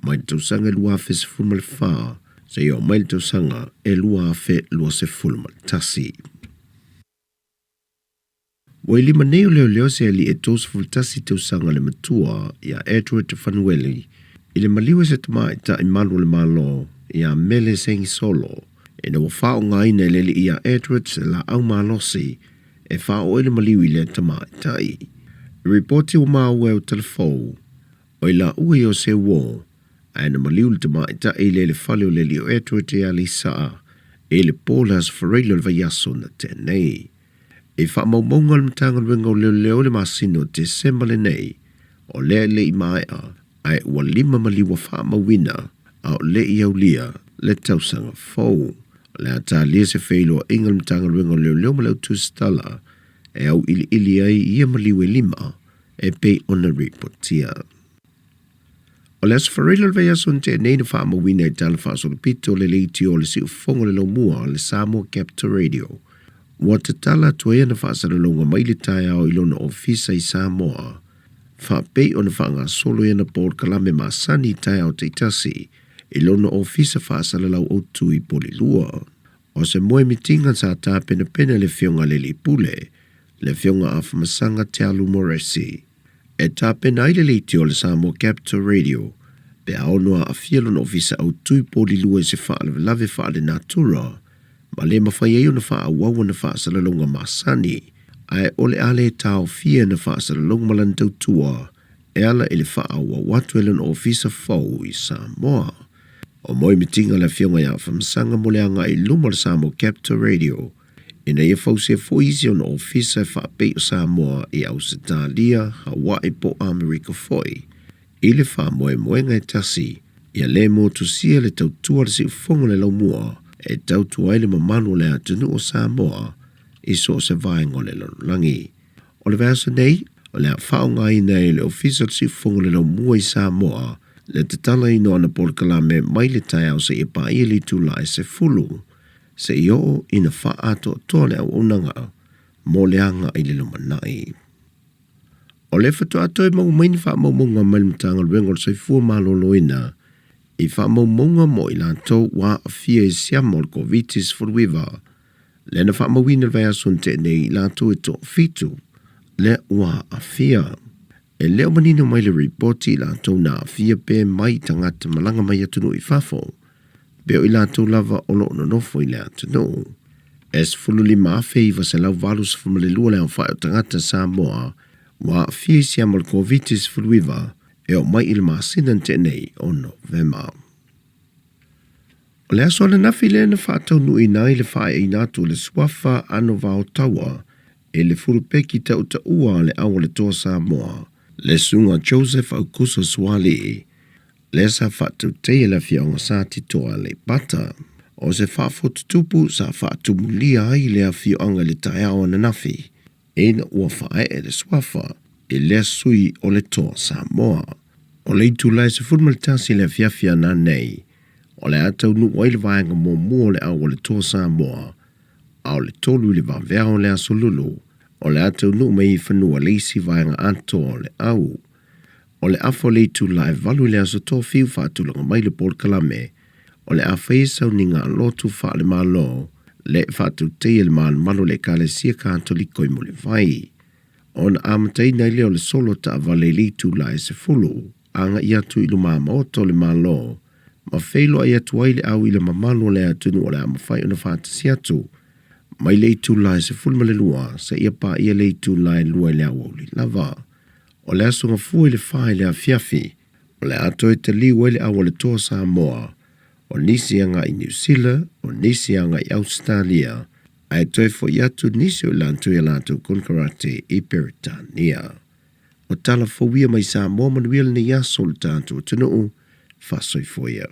mai le tausaga e 2014 seia oo mai le tausaga e 2021. Ua i lima nei o leoleo se alii e 31 tausaga le matua ia Edward Fanueli i le maliu e se tamaitai malu o le Malo ia Mele Sengisolo ina ua faaaogaina e le alii ia Edward se laau malosi e faaoo ai le maliu i lea tamaitai. I ripoti ua maua e Utalafou, o i laua ia o se uo, ae na maliu le tamaitai i le le fale o le alii o Edward e Aleisa i le po o le Aso Faraile o le vaiaso na tea nei. I faamaumauga a le Matagaluega o Leoleo i le masina o Tesema lenei, o lea e le i maea, ae ua lima maliu faamauina a o le i aulia le tausaga fou. O le a talia se feiloaiga a le Matagaluega o Leoleo ma le Au Tusitala e auiliili ai ia maliu e lima e pei ona ripotia. O le Aso Faraile o le vaiaso na tea nei na faamauina i tala faasolopito le leitio o le siufofoga o le laumua a le Samoa Capital Radio. Ua tatala atu ai ana faasalalauga mai le taeao i lona ofisa i Samoa, faapei ona faagasolo i ana polokalame masani i taeao taitasi i lona ofisa faasalalau autu i Polilua. O se moemitiga sa tapenapena e le Afioga a le Alii Pule, le Afioga Afamasaga Tealu Moresi. E tapena ai le leitio a le Samoa Capital Radio pe a ono aafia lona ofisa autu i Polilua i se faalavelave faalenatura ma le mafai ai ona faaauau ana faasalalauga masani, ae o le a le taofia ana faasalalauga ma lana tautua e ala i le faaauau atu e lona ofisa fou i Samoa. O moemitiga a le Afioga ia Afamasaga mo le agai i luma o le Samoa Capital Radio ina ia fausia foi isi ona ofisa e faapei o Samoa i Ausetalia, Hawaii po o Amerika foi. I le faamoemoega e tasi, ia le motusia le tautua a le siufofoga o le laumua e tautua ai le mamalu o le atunuu o Samoa i so o se vaega o le lalolagi. O le vaiaso nei, o le a faaaogaina e le Ofisa o le Siufofoga o le Laumua i Samoa le tatalaina o ana polokalame mai le taeao seia paia le itula e 10, seia oo ina faaatoatoa le auaunaga. mo le agai i le lumanai. O lea faatoa toe maua mai ni faamaumauga mai le Matagaluega o le Soifua Maloloina i faamaumauga mo i latou ua aafia i siama o le Koviti-19, lea na faamauina i le vaiaso na tea nei i latou e toafitu lea ua aafia. E le o manino mai le ripoti i latou na aafia pe mai tagata malaga mai atunuu i fafo, pe o i latou lava o lo o nonofo i le atunuu. E 15,982 le aofai o tagata Samoa ua aafia i siama o le Koviti-19 e oo mai i le masina na tea nei o Novema. O le aso ananafi lea na faataunuuina ai le faaeaina atu o le suafa Anovao Taua e le fulupeki tautaua a le Au o le Toa Samoa, le Susuga Joseph Aukuso Sualii, lea sa faatauteia le afioaga Sa Titoa Aleipata. O se faafotutupu sa faatumulia ai le afioaga i le taeao ananafi, ina ua faaee le suafa i lea sui o le Toa Samoa. O le itula e 11 i le afiafi ananei, o le a taunuu ai le vaega muamua o le Au o le Toa Samoa, a o le 3 i le vaveao o le Aso Lulu, o le a taunuu mai i fanua le isi vaega atoa o le au. O le afa o le itula e 8 i le Aso Tofiu faatulaga mai le polokalame, o le a fai sauniga a lotu faale-Malo le faatauteia le malumalu o le Ekalesia Katoliko i Mulivai. Ona amataina ai lea o le solo taavale i le itula e 10 agai atu i luma maota o le Malo, ma feiloai atu ai le au i le mamalu o le atunuu o le a mafai ona faatasi atu mai le itula e 12 seia paia le itula e 2 i le aoauli lava. O le aso Gafua i le 4 i le afiafi, o le a toe taliu ai le au a le Toa Samoa, o nisi agai i Niu Sila, o nisi agai i Ausetalia, ae toe foi atu nisi o i latou i a latou konekarate i Peretania. O tala fou ia mai Samoa manuia lenei aso o le tatou atunuu, faasoifua ia.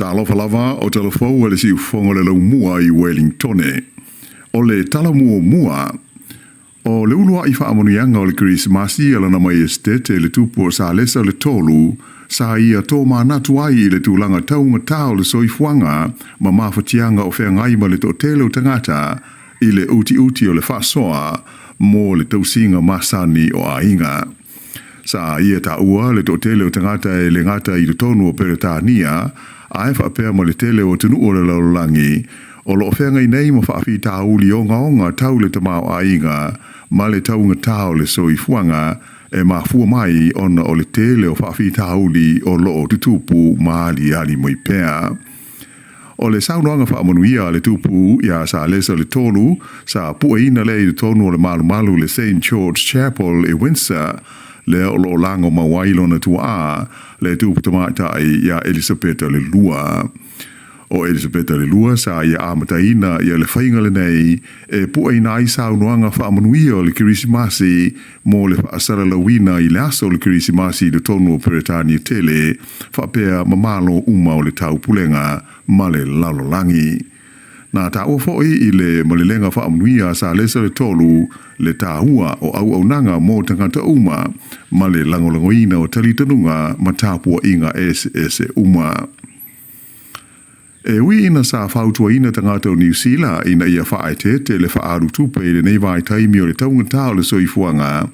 Talofa lava o talafou e le siufofoga o le laumua i Welingtone. O le tala muamua, o le uluai faamanuiaga o le Kerisimasi a Lana Maiestete le Tupu o Salesa o le Tolu, sa ia tomanatu ai i le tulaga taugata o le soifuaga ma mafatiaga o feagai ma le toatele o tagata i le utiuti o le faasoa mo le tausiga masani o aiga. Sa ia taua le toatele o tagata e le gata i totonu o Peretania, ae faapea ma le tele o atunuu o le lalolagi, o lo o feagai nei ma faafitauli ogaoga tau le tamaoaiga ma le taugata o le soifuaga e mafua mai ona o le tele o faafitauli o lo o tutupu ma aliali mai pea. O le saunoaga faamanuia a le Tupu iā Salesa le Tolu, sa pueina lea i totonu o le malumalu i le Saint George Chapel i Windsor, lea o lo o lago mau ai lona tuaa, le Tupu Tamaitai iā Elisapeta le Lua. O Elisapeta le Lua sa ia amataina ia le faiga lenei e pueina ai saunoaga faamanuia o le Kerisimasi mo le faasalalauina i le aso o le Kerisimasi i totonu o Peretania tele, faapea ma Malo uma o le Taupulega ma le lalolagi. Na taua foi i le malelega faamanuia a Salesa le Tolu le taua o auaunaga mo tagata uma ma le lagolagoina o talitonuga ma tapuaiga eseese uma. E ui ina sa fautuaina tagata o Niu Sila ina ia faaeteete le faaalu tupe i lenei vaitaimi o le taugata o le soifuaga,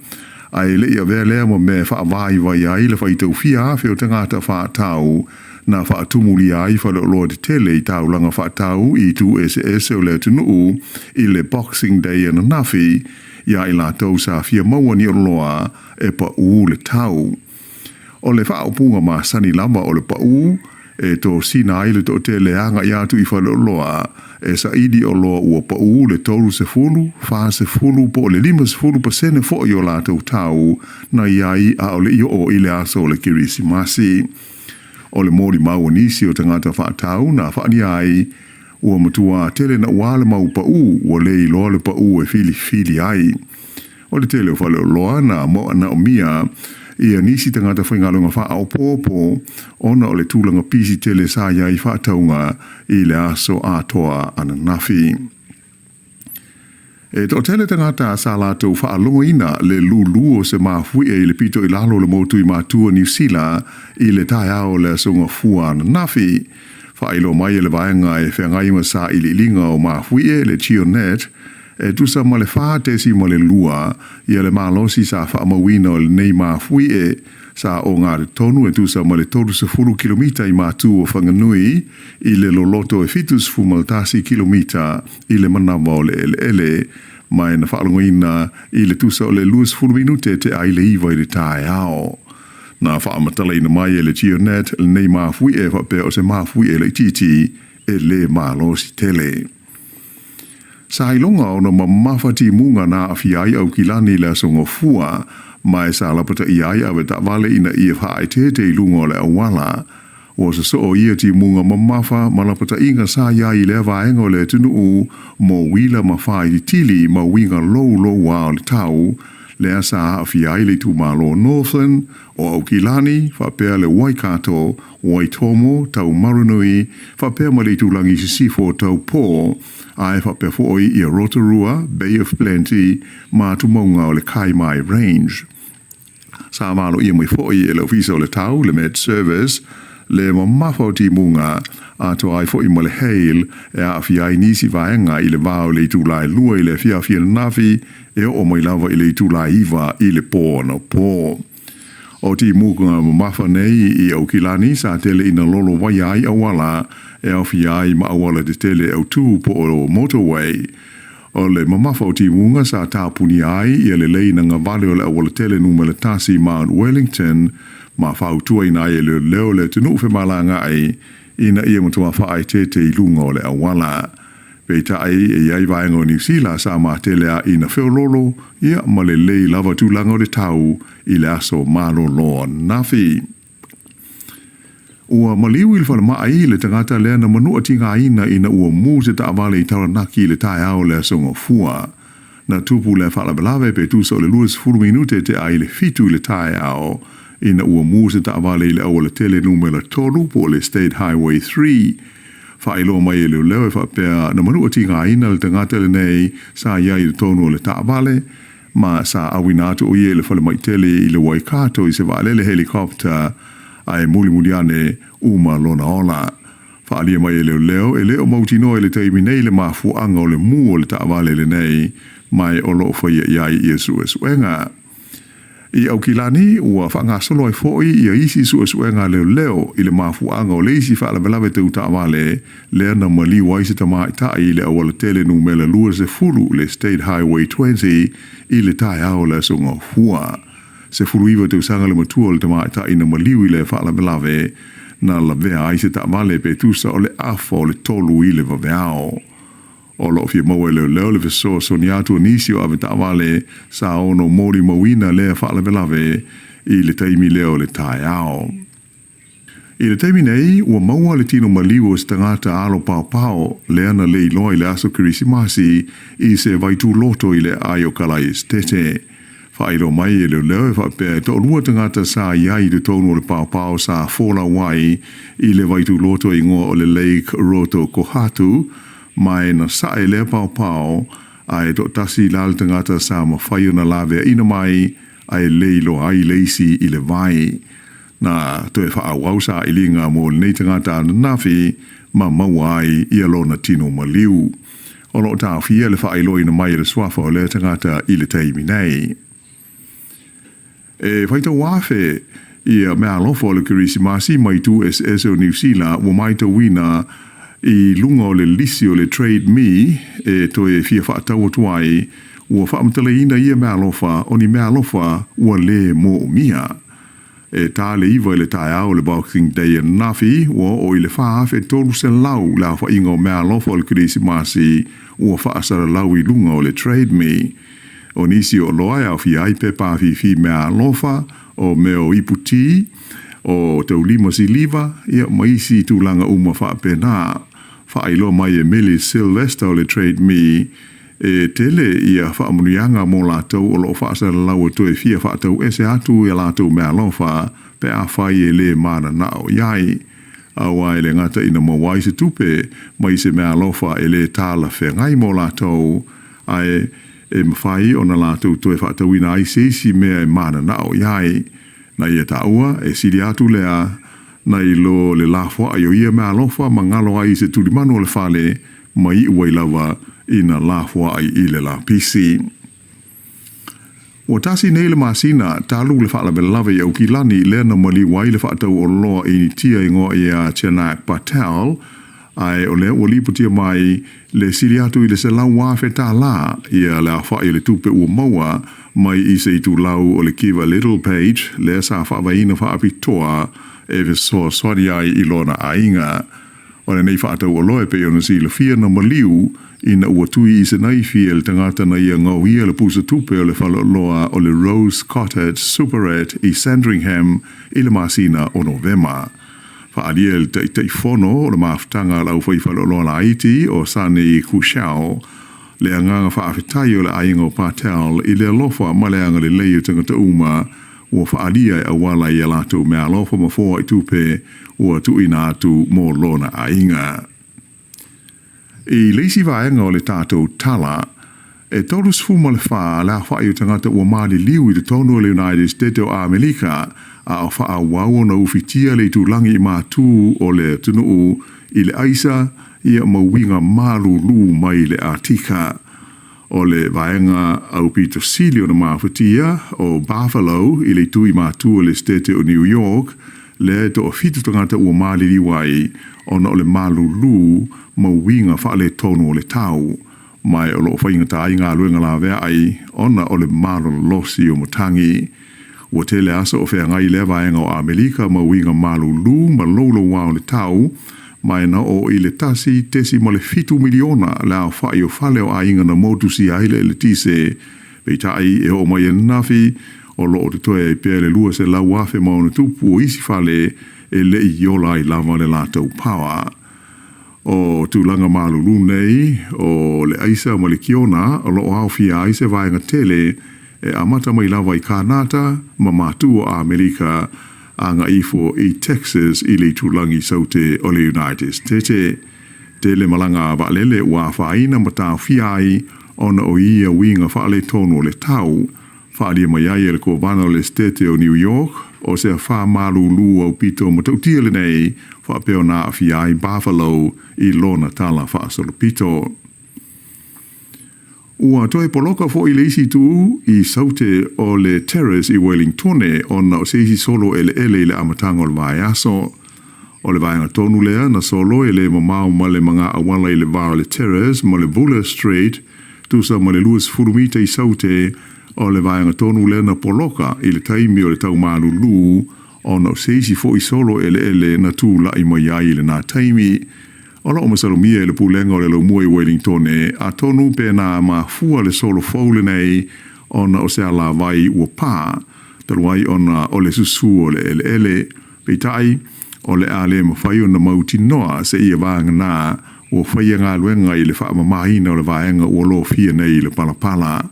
ae le i avea lea ma mea e faavaivai ai le faitau fia afe o tagata faatau na faatumulia ai faleoloa tetele i taulaga faatau i itu eseese o le atunuu i le Boxing Day ananafi, iā i latou sa fia maua ni oloa e paū le tau. O le faaupuga masani lava o le paū e tosina ai le toatele e agai atu i faleoloa e saili oloa ua paū le 30, 40 po o le 50% foi o latou tau na i ai a o le i oo i le aso o le Kerisimasi. O le molimau a nisi o tagata faatau na faalia ai ua matua tele naua le mau paū ua le iloa le paū e filifili ai. O le tele o faleoloa na naomia Ia nisi tagata faigaluega faaopoopo ona o le tulaga pisi tele sa i ai i faatauga i le aso atoa ananafi. E toatele tagata sa latou faalogoina le lūlū o se mafuie i le pito i lalo o le motu i Matua Niu Sila i le taeao o le Aso Gafua ananafi. Faailoa mai e le vaega e feagai ma sailiiliga o mafuie, le GeoNet, e tusa ma le 4.2 ia le malosi sa faamauina o lenei mafuie sa ogatotonu e tusa ma le 30 kilomita i matu o Whanganui i le loloto e 71 kilomita i le manawa o le eleele ma e na faalogoina i le tusa o le 20 minute tea i le 9 i le taeao. Na faamatalaina mai e le GeoNet lenei mafuie faapea o se mafuie laitiiti e le malosi tele. Sa iloga ona mamafa timuga na aafia ai Aukilani i le Aso Gafua, ma e sa lapataia ai avetaavale ina ia faaeteete i luga o le auala. Ua sosoo ia timuga mamafa ma lapataiga sa i ai i lea vaega o le atunuu mo uila ma faaititili ma uiga louloua o le tau, lea sa aafia ai le itumalo o Northland, o Aukilani, faapea le Waikato, Waitomo, Taumarunui, faapea ma le itulagi i sisifo o Taupō, ae faapea foi ia Rotorua, Bay of Plenty, ma tumauga o le Kaimai Range. Sa valoia mai foi e le Ofisa o le Tau, le Met Service, le mamafa o timuga, atoa ai foi ma le hail e aafia ai nisi vaega i le va o le itula e 2 i le afiafi ananafi e oo mai lava i le itula e 9 i le pō anapo. O timuga mamafa nei i Aukilani sa tele ina lolo vaia ai auala e aofia ai ma auala tetele autū po o motorway. O le mamafa o timuga sa tapunia ai ia lelei na gavale o le aualatele numera 1 Mount Wellington ma fautuaina ai e leoleo le atunuu femalagaai ina ia matua faaeteete i luga o le auala. Peitai, e i ai vaega o Niu Sila sa matele a ina feoloolo ia ma lelei lava tulaga o le tau i le aso malolo ananafi. Ua maliu i le falemai le tagata lea na manua tigaina ina ua mu se taavale i Taranaki i le taeao o le Aso Gafua. Na tupu lea faalavelave pe tusa o le 20 minute tea i le 7 i le taeao ina ua mu se taavale i le aualatele numera 3 po o le State Highway 3. Faailoa mai e leoleo e faapea na manua tigaina le tagata lenei sa i ai i totonu o le taavale ma sa auina atu o ia i le falemai tele i le Waikato i se vaalele helicopter ae mulimuli ane uma lona ola. Faaalia mai e leoleo e le o mautinoa i le taimi nei le mafuaaga o le mu o le taavale lenei ma e o loo faia i ai ia suesuega. I Aukilani, ua faagasolo ai foi ia isi suesuega a leoleo i le mafuaaga o le isi faalavelave tau taavale lea na maliu ai se tamaitai i le aualatele numera 20 le State Highway 20 i le taeao o le Aso Gafua. 19 tausaga le matua o le tamaitai na maliu i lea faalavelave na lavea ai se taavale pe tusa o le afa o le 3 i le vaveao. O loo fia maua e leoleo le fesoasoani atu o nisi o avetaavale sa ono molimauina lea faalavelave i le taimi lea o le taeao. I le taimi nei, ua maua le tino maliu o se tagata alo paopao lea na le iloa i le aso Kerisimasi i se vaituloto i le aai o Kalaesetete. Faailoa mai e leoleo e faapea e toalua tagata sa i ai i totonu o le paopao sa folau ai i le vaituloto e igoa o le Lake Roto Kohatu, ma e na sae lea paopao ae toatasi la le tagata sa mafai ona laveaina mai ae le iloa ai le isi i le vai. Na toe faaauau sailiga mo lenei tagata ananafi ma maua ai ia lona tino maliu. O loo taofia le faailoaina mai e le suafa o lea tagata i le taimi nei. E faitau afe ia meaalofa o le Kerisimasi mai itu eseese o Niu Sila ua matauina i luga o le lisi o le Trade Me e toe fia faatau atu ai, ua faamatalaina ia meaalofa o ni meaalofa ua le moomia. E tā le 9 i le taeao o le Boxing Day ananafi, ua oo i le 4,300 le aofaiga o meaalofa o le Kerisimasi ua faasalalau i luga o le Trade Me. O nisi o oloa e aofia ai pepa afifi meaalofa, o mea o ipu tī, o taulima siliva, ia ma isi tulaga uma faapena. Faailoa mai e Millie Sylvester o le Trade Me. E tele ia faamanuiaga mo latou o lo o faasalalau e toe fia faatau ese atu i a latou meaalofa pe afai e le mananao i ai. Aua e le gata ina maua ai se tupe mai se meaalofa e le talafeagai mo latou, ae e mafai ona latou toe faatauina ai se isi mea e mananao i ai. Na ia taua, e sili atu lea nai lo le lafoai o ia meaalofa ma galo ai se tulimanu o le fale ma iu ai lava ina lafoai i le lapisi. Ua tasi nei le masina talu le faalavelave i Aukilani lea na maliu ai le faatau oloa Initia igoa ia Janak Patel, ae o lea ua lipotia mai le sili atu i le $100,000 ia le aofai o le tupe ua maua mai i se itulau o le Give a Little page lea sa faavaeina faapitoa e fesoasoani ai i lona aiga. O lenei faatauoloa e pei ona silafia na maliu ina ua tui i se naifi e le tagata na ia gaoia le pusa tupe o le faleoloa o le Rose Cottage Superette i Sandringham i le masina o Novema. Faaalia e le Taitaifono o le Mafutaga a le Aufaifaleoloa Laiti o Sunny Kushal le agaga faafetai o le aiga o Patel i le alofa ma le agalelei o tagata uma ua faaalia e auala i a latou meaalofa ma foai tupe ua tuuina atu mo lona aiga. I le isi vaega o le tatou tala, e 34 le aofai o tagata ua maliliu i totonu o le United States o Amerika a o faaauau ona ufitia le itulagi i matu o le atunuu i le aisa ia ma uiga malulu mai le Atika. O le vaega aupito sili ona mafatia o Buffalo i le itu i matu o le Setete o New York, lea e toafitu tagata ua maliliu ai ona o le malulu ma uiga faaletonu o le tau, ma o lo o faigata ai galuega laveai ona o le malolosi o matagi. Ua tele aso o feagai lea vaega o Amerika ma uiga malulu ma loulouā o le tau, ma e na oo i le 1.7 miliona le aofai o fale o aiga na motusia ai le eletise. Peitai, e oo mai ananafi, o lo o totoe ai pea le 200,000 ma ona tupu o isi fale e le i ola ai lava le latou power. O tulaga malulu nei o le aisa ma le kiona o lo o aofia ai se vaega tele e amata mai lava i Kānata ma matu o Amerika agai ifo i Texas i le itulagi saute o le United States. Tele malaga a vaalele ua afaina ma taofia ai ona o ia uiga faaletonu o le tau. Faaalia mai ai e le Kovana o le Setete o New York o se afa malulu aupito matautia lenei faapea ona aafia ai Buffalo i lona tala faasolopito. Ua toe poloka foi le isi itu i saute o le Terrace i Wellingtone ona o se isi solo eleele i le amataga o le vaiaso. O le vaega tonu lea na solo e le mamao ma le maga auala i le va o le Terrace ma le Buller Street, tusa ma le 20 mita i saute o le vaega tonu lea na poloka i le taimi o le tau malulu ona o se isi foi solo eleele na tulai mai ai i lena taimi. O lo o masalomia e le Pulega o le Laumua i Wellingtone, atonu pe na mafua le solo fou lenei ona o se alavai ua pā, talu ai ona o le susū o le eleele. Peitai, o le a le mafai ona mautinoa seia vagana ua faia galuega i le faamamaina o le vaega ua lofia nei i le palapala.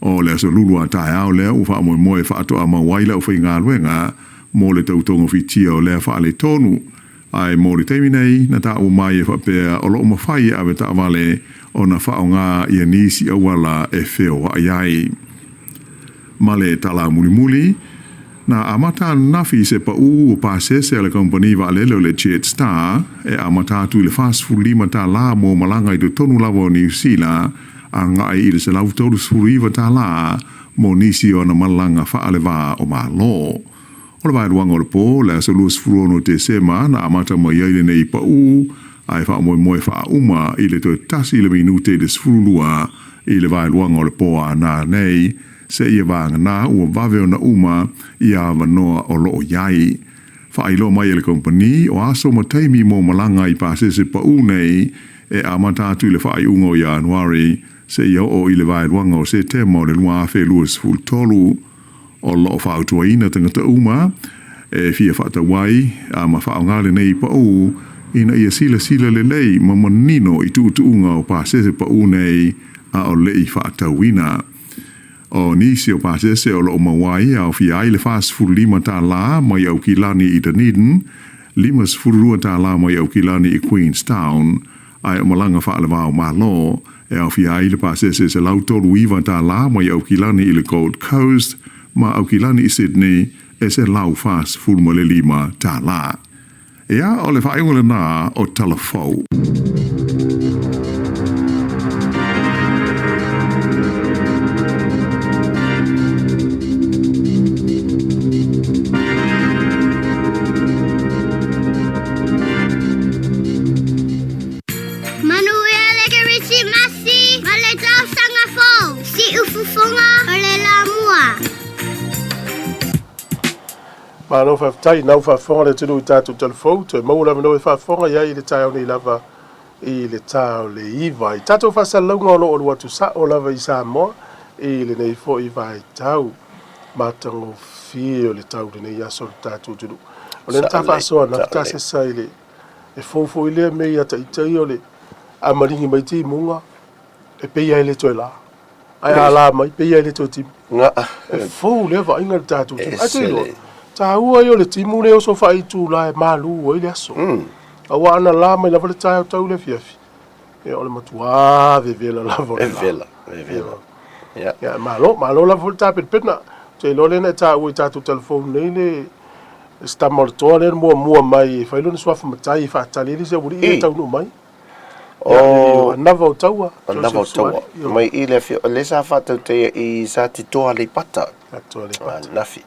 O le aso Lulu a taeao lea ua faamoemoe e faatoa mau ai le aufaigaluega mo le tautogafitia o lea faaletonu. Ae mo le taimi nei, na taua mai e faapea o lo o mafai e avetaavale ona faaaoga ia nisi auala e feoai ai. Ma le tala mulimuli, na amata ananafi se paū o pasese a le kamupani vaalele o le Jetstar e amata atu i le $45 mo malaga i totonu lava o Niu Sila agai i le $139 mo nisi o ana malaga faalevā o Malo. O le vaeluaga o le po, le aso 26 Tesema na amata mai ai lenei paū, ae faamoemoe faauma i le toe 1 le minute i le 12 i le vaeluaga o le po a nanei, seia vagana ua vave ona uma ia avanoa o lo o i ai. Faailoa mai e le kamupani, o aso ma taimi mo malaga i pasese paū nei e amata atu i le faaiuga o Ianuari seia oo i le vaeluaga o Setema o le 2023. O lo o fautuaina tagata uma e fia faatau ai ma faaaoga lenei paū. ina ia silasila lelei ma manino i tuutuuga o pasese paʻū nei a o le i faatauina. O nisi o pasese o lo o maua ai e aofia ai le $45 tālā mai Aukilani i Dunedin, $52 tālā mai Aukilani i Queenstown, ae o malaga faale-va o Malo e aofia ai le pasese $139 tālā mai Aukilani i le Gold Coast ma Aukilani i Sydney e $145 tālā. Ia, o le faaiuga lenā o Tala Fou. Manuia le Kerisimasi ma le Tausaga Fou! Siufofoga o le la mua. Malo faafetai, nau faafofoga le atunuu i tatou talafou, toe maua le avanoa e faafofoga i ai i le taeao nei lava i le ta o le 9. I tatou faasalalauga o lo o alu atu sao lava i Samoa i lenei foi vaitau matagofie o le tau lenei aso o le tatou atunuu. O lea na ta faasoa na tasesa i le e fou foi lea mea ia ita ia o le a maligi mai timuga e pei ai le toe la. Ae a la mai, pei ai le toe timu. E fou lea vaaiga i le tatou timu. Ae te iloa, taua ia o le timu lea oso faaitula e malu ai le aso. Aua ana la mai lava le taeao tau i le afiafi, ia o le matuā vevela lava o le la. E vela, e vela. Ia. Ia, malo, malo lava foi le tapenapena. Ou te iloa lea na e taua i tatou telefoni nei le se tama o le toa lea na muamua mai e fai lona suafa matai e faatali ai le isi aualii ia e taunuu mai. O Anava o Taua. Anava o Taua. Mai i le afio, le sa whātauteia i sa titoa Aleipata. Titoa Aleipata. Nafi.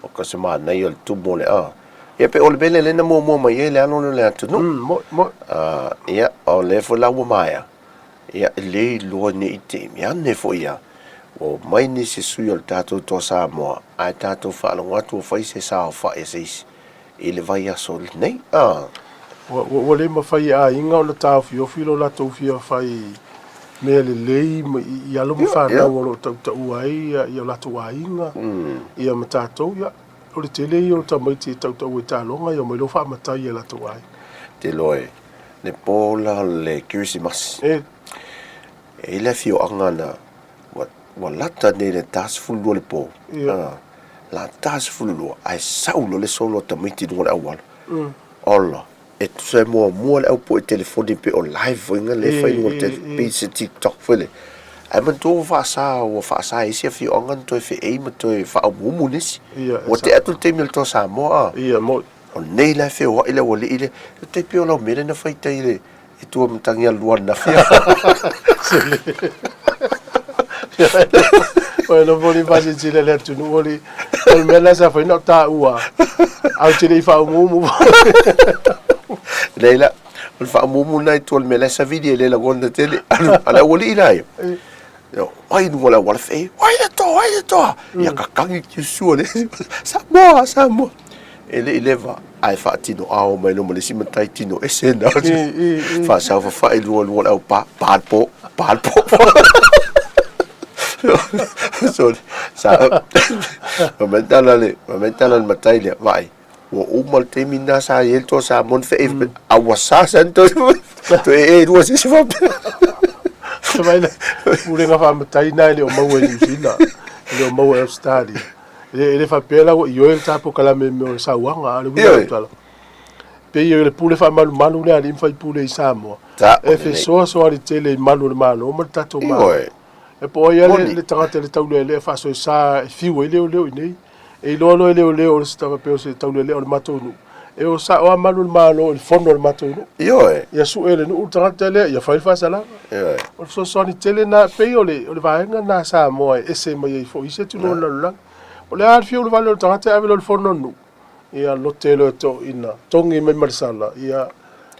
O ka se mānai o le tumu o le a. Ia pe o le mele lena muamua mai ai le alo le atunuu. Mo, mo. Ia, o le foi la ua maea. Ia, e le iloa nei i te imi ane foi ia. Ua mai nisi sui o le tātou toa Samoa, ae tātou faalogo atu ua fai se saofai a se isi i le vaiaso lenei. Ua le mafai e aiga ona taofiofi lo latou fia fai mea lelei i alo ma fanau o lo o tautaua ai o latou aiga ia ma tatou. Ia, o le tele ia o tamaiti e tautaua i taaloga, ia omai loa faamatai i a latou aiga. Te iloa e le po la o le Kerisimasi. E i ai le afioaga na ua lata nei i le 12 le po, la 12 ae sau loa le solo a tamaiti i luga o le auala. Ola, e tusa e muamua le au po'e telefoni pe o live foi na le fai i luga o le pei se TikTok foi lea. Ae manatua ua faasa, ua faasa e isi afioaga ona toe feei ma toe faaumuumu nisi. Ua tea atu le taimi o le Toa Samoa a. O nei la e feoai le aualii lea, e tai pei o lau mea lea na fai i tai i le E tua matangi alu lua anafi. Oi no foli fasilasila le atunuu o le o le mea lena sa fai na o taua ae ou te le i faaumuumu. Leai la, o le faaumuumu lena i tua o le mea la e savili e le lagona tele. A le aualii la ia. Ai luga o le auala fee, ai le toa, ai le toa. Ia kakagi ki sua le Samoa, Samoa. E le i leva, ae faatino ao mai loa ma le isi matai tino ese na. Faasaofafai lua lua le au pa, pa le po, pa le po. So, sa, ma tala le, ma tala le matai lea, vaai, ua uma le taimi lena sa i ai le toa Samoa na feei a ua sa sa ni toe toe ee lua se isi faapea. Mai le pulega faamatai na e le o maua i Niu Sila, e le o maua i Ausetalia. E le faapea la ua ioe le ta polokalame i mea o le sauaga, a o le uiga o le tala, pei o le pule faamalumalu lea a alii ma faipule i Samoa, e fesoasoani tele i malu o le Malo ma le tatou Malo. E po o ai lava le tagata i le taulealea faasoesa e fiu ai leoleo i inei. E iloa loa e leoleo o le se faapea o se taulealea o le matou nuu, e o sao lava malu o le Malo i le fono a le matou nuu. Ioe. Ia sue e le nuu le tagata lea, ia fai le faasalaga. Ioe. O le fesoasoani tele lena, e pei o le, o le vaega lena a Samoa e ese mai ai foi i isi atunuu o le lalolagi. O le a le fiu o le vale o le tagata e ave loa i le fono a le nuu, ia lote loa e toeaiina, togi mai ma le sala, ia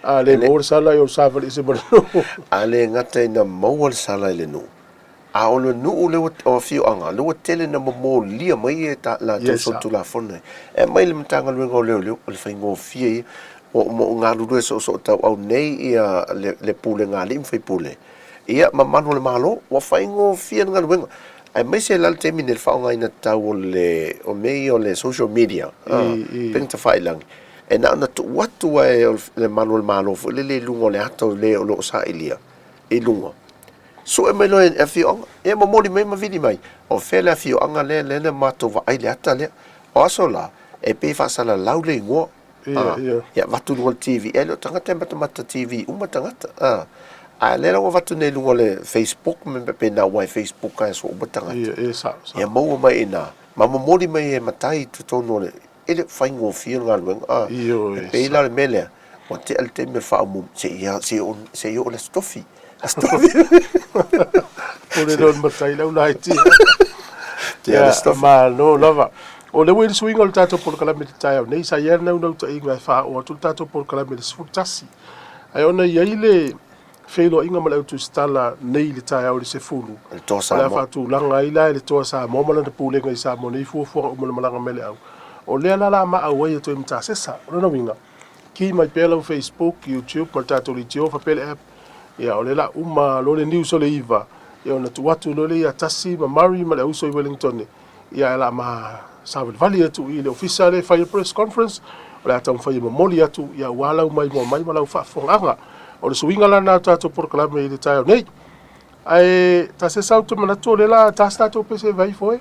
a le maua le sala, ia ua savali ese ma le nuu. A le gata ina maua le sala i le nuu, a o le nuu lea ua, o afioaga, lea ua tele ina momolia mai e ta, latou solitulafono e aumai le Matagaluega o Leoleo, o le faigofie ia. Ua uma o galulue soosootauau nei ia le, le pulega a alii ma faipule, ia ma malu o le Malo, ua faigofie le galuega. Aemaise la le taimi nei i le faaaogaina tatau o le, o mea ia o le social media, upega tafailagi. E na ona tuu atu lava e le malu o le Malo foi lele i luga o le ata o le o lo o sailia i luga. Sue mai loa e afioaga, ia momoli mai ma vili mai, o fea le afioaga lea lea na matou vaai i le ata lea. O aso la, e pei e faasalalau le igoa. Ia, ia. Ia avatu i luga o le TV, e le o tagata e matamata TV uma tagata. A lea la ua avatu nei i luga o le Facebook ma mea faapena aua e Facebook lava e soo uma tagata. Ia, e sao, sao. Ia maua mai i ina, ma momoli mai e matai i totonu o le, e le o faigofie le galuega. Ioe, E pei la o le mea lea, ua tea le taimi o le faaumuumu, se i se i oo i le Aso Tofi. Aso Tofi. Pule loa le matai lau laiti. Tea le Aso Tofi. Malo lava. O lea ua i le suiga o le tatou polokalame i le taeao nei, sa i ai le naunautaiga e faaoo atu le tatou polokalame i le 11. Ae ona e i ai le feiloaiga ma le au tusitala nei i le taeao i le 10, Le Toa o le a Samoa. faatulaga ai la e le Toa Samoa ma lana pulega i Samoa nei fuafuaga uma o le malaga mai le au. O lea la la ma auai atu ai ma Tasesa. O lona uiga, ki mai pea lau Facebook, YouTube ma le tatou leitio faapea le app. Ia, o lea la uma loa le news o le 9, ia ona tuu atu loa lea ia Tasi ma Murray ma le auso i Wellington. Ia ae la ma savalivali atu i le ofisa lea e fai ai le press conference, o le a taumafai e momoli atu ia aua lau maimoa mai ma lau faafofogaaga. O le suiga la lena o tatou polokalame i le taeao nei. Ae Tasesa ou te manatu o lea la ta se tatou pese e vai ifo e.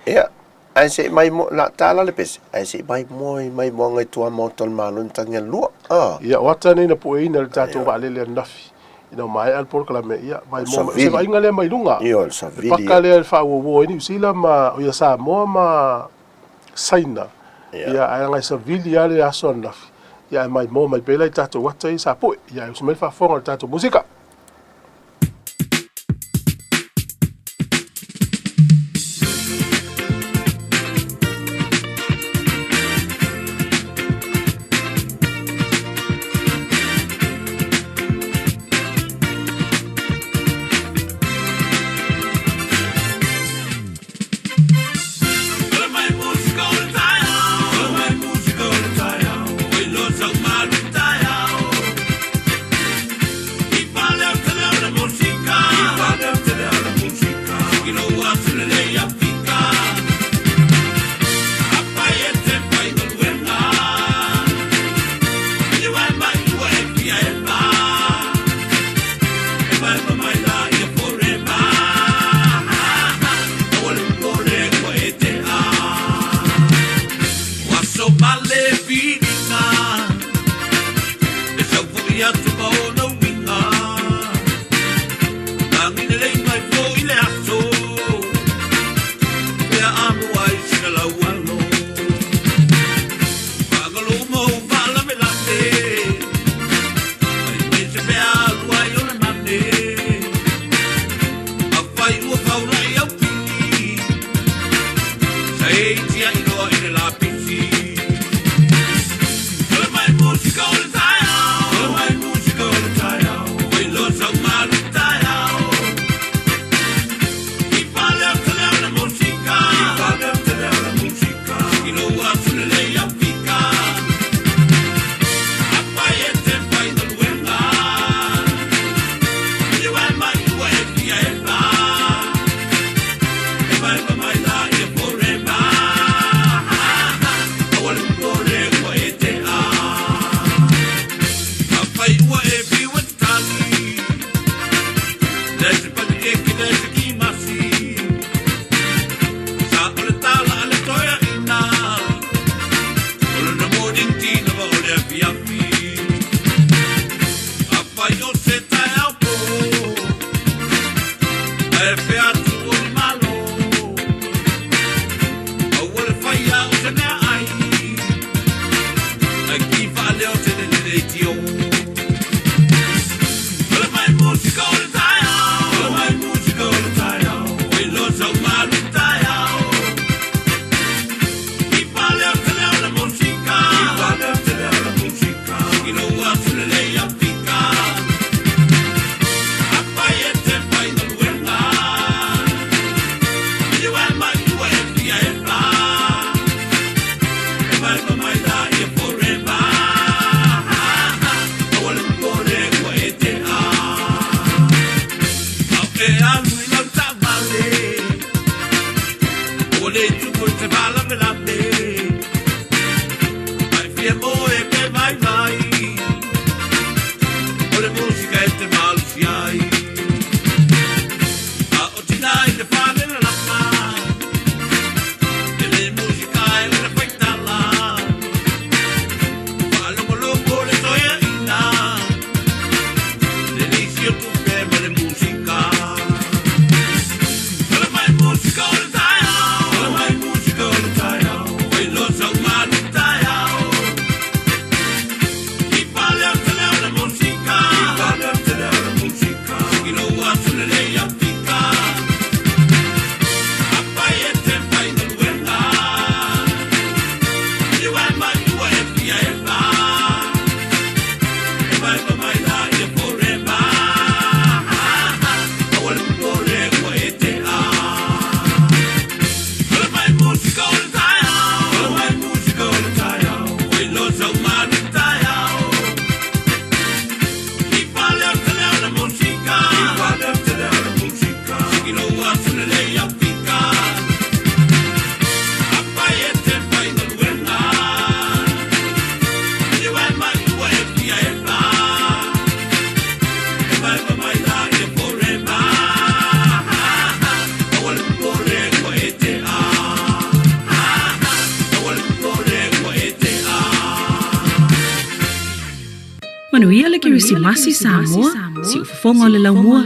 Ia, ae se i mai mo, la ta la le pese, ae se i mai mo i mai moaga i tua maota o le Malo i Matagialua. Ah. Ia, o ata nei na pueina i le tatou vaalele ananafi. Ina ua maea le polokalame, ia, vaimoa mai. O se vaaiga lea mai luga. Ia, o le savili. Le paka lea e faauauo ai Niu Sila ma, o ia Samoa ma Saina. Ia, ae leaga e savili lava le aso ananafi. Ia, ae maimoa mai pea la i tatou ata ia sa pue. Ia, ae usu mai le faafofoga i le tatou musika. Kerisimasi Samoa, siufofoga o le laumua.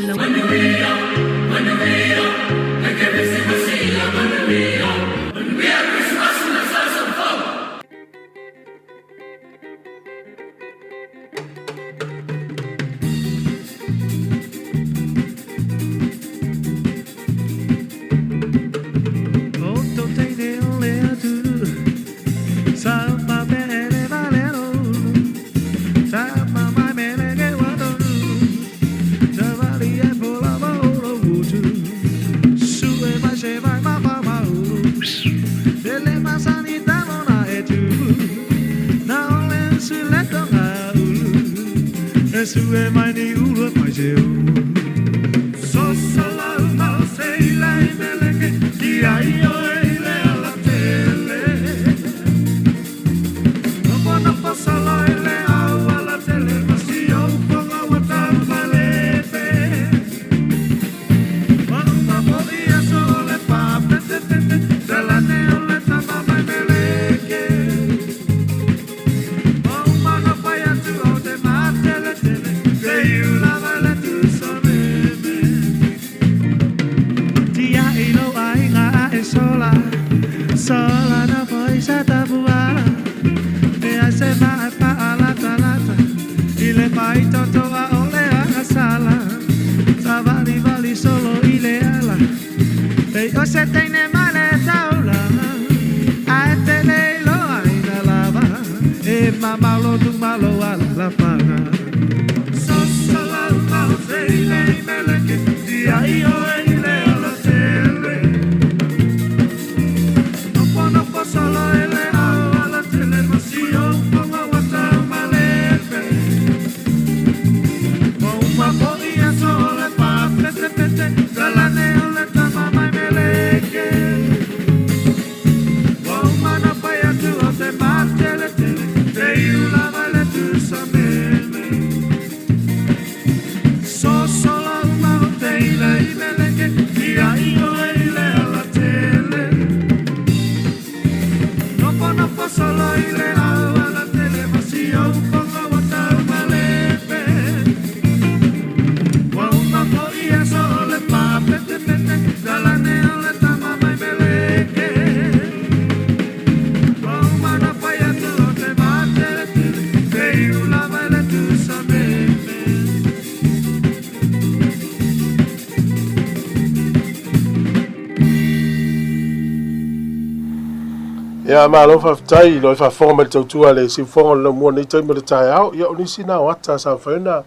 Ia, malo faafetai i loe faafofoga mai le tautua a le siufofoga o le laumua nei taimi o le taeao. Ia, o nisi na o ata sa mafai ona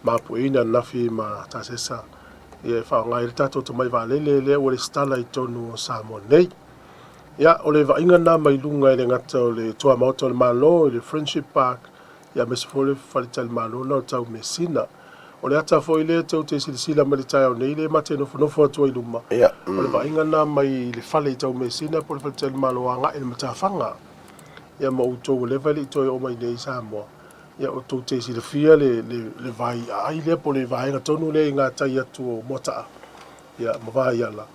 mapueina ananafi ma tasesa ia e faaaoga ai le tatou tamai vaalele lea ua resitala i totonu o Samoa nei. Ia, o le vaaiga lena mai luga e le gata o le tuamaota o le Malo i le Friendship Park, ia aemaise foi le faletalimalo lena o Taumeasina. O le ata foi lea tou te silasila mai le taeao nei, lea ma te nofonofo atu ai luma. Ia. O le vaaiga lena mai le fale i Taumeasina po o le faletalimalo agai i le matafaga. Ia ma outou ua leva e le i toe oo mai nei i Samoa. Ia outou te silafia le, le, le vai aai lea po o le vaega tonu lea i gatai atu o Moataa. Ia ma Vaiala.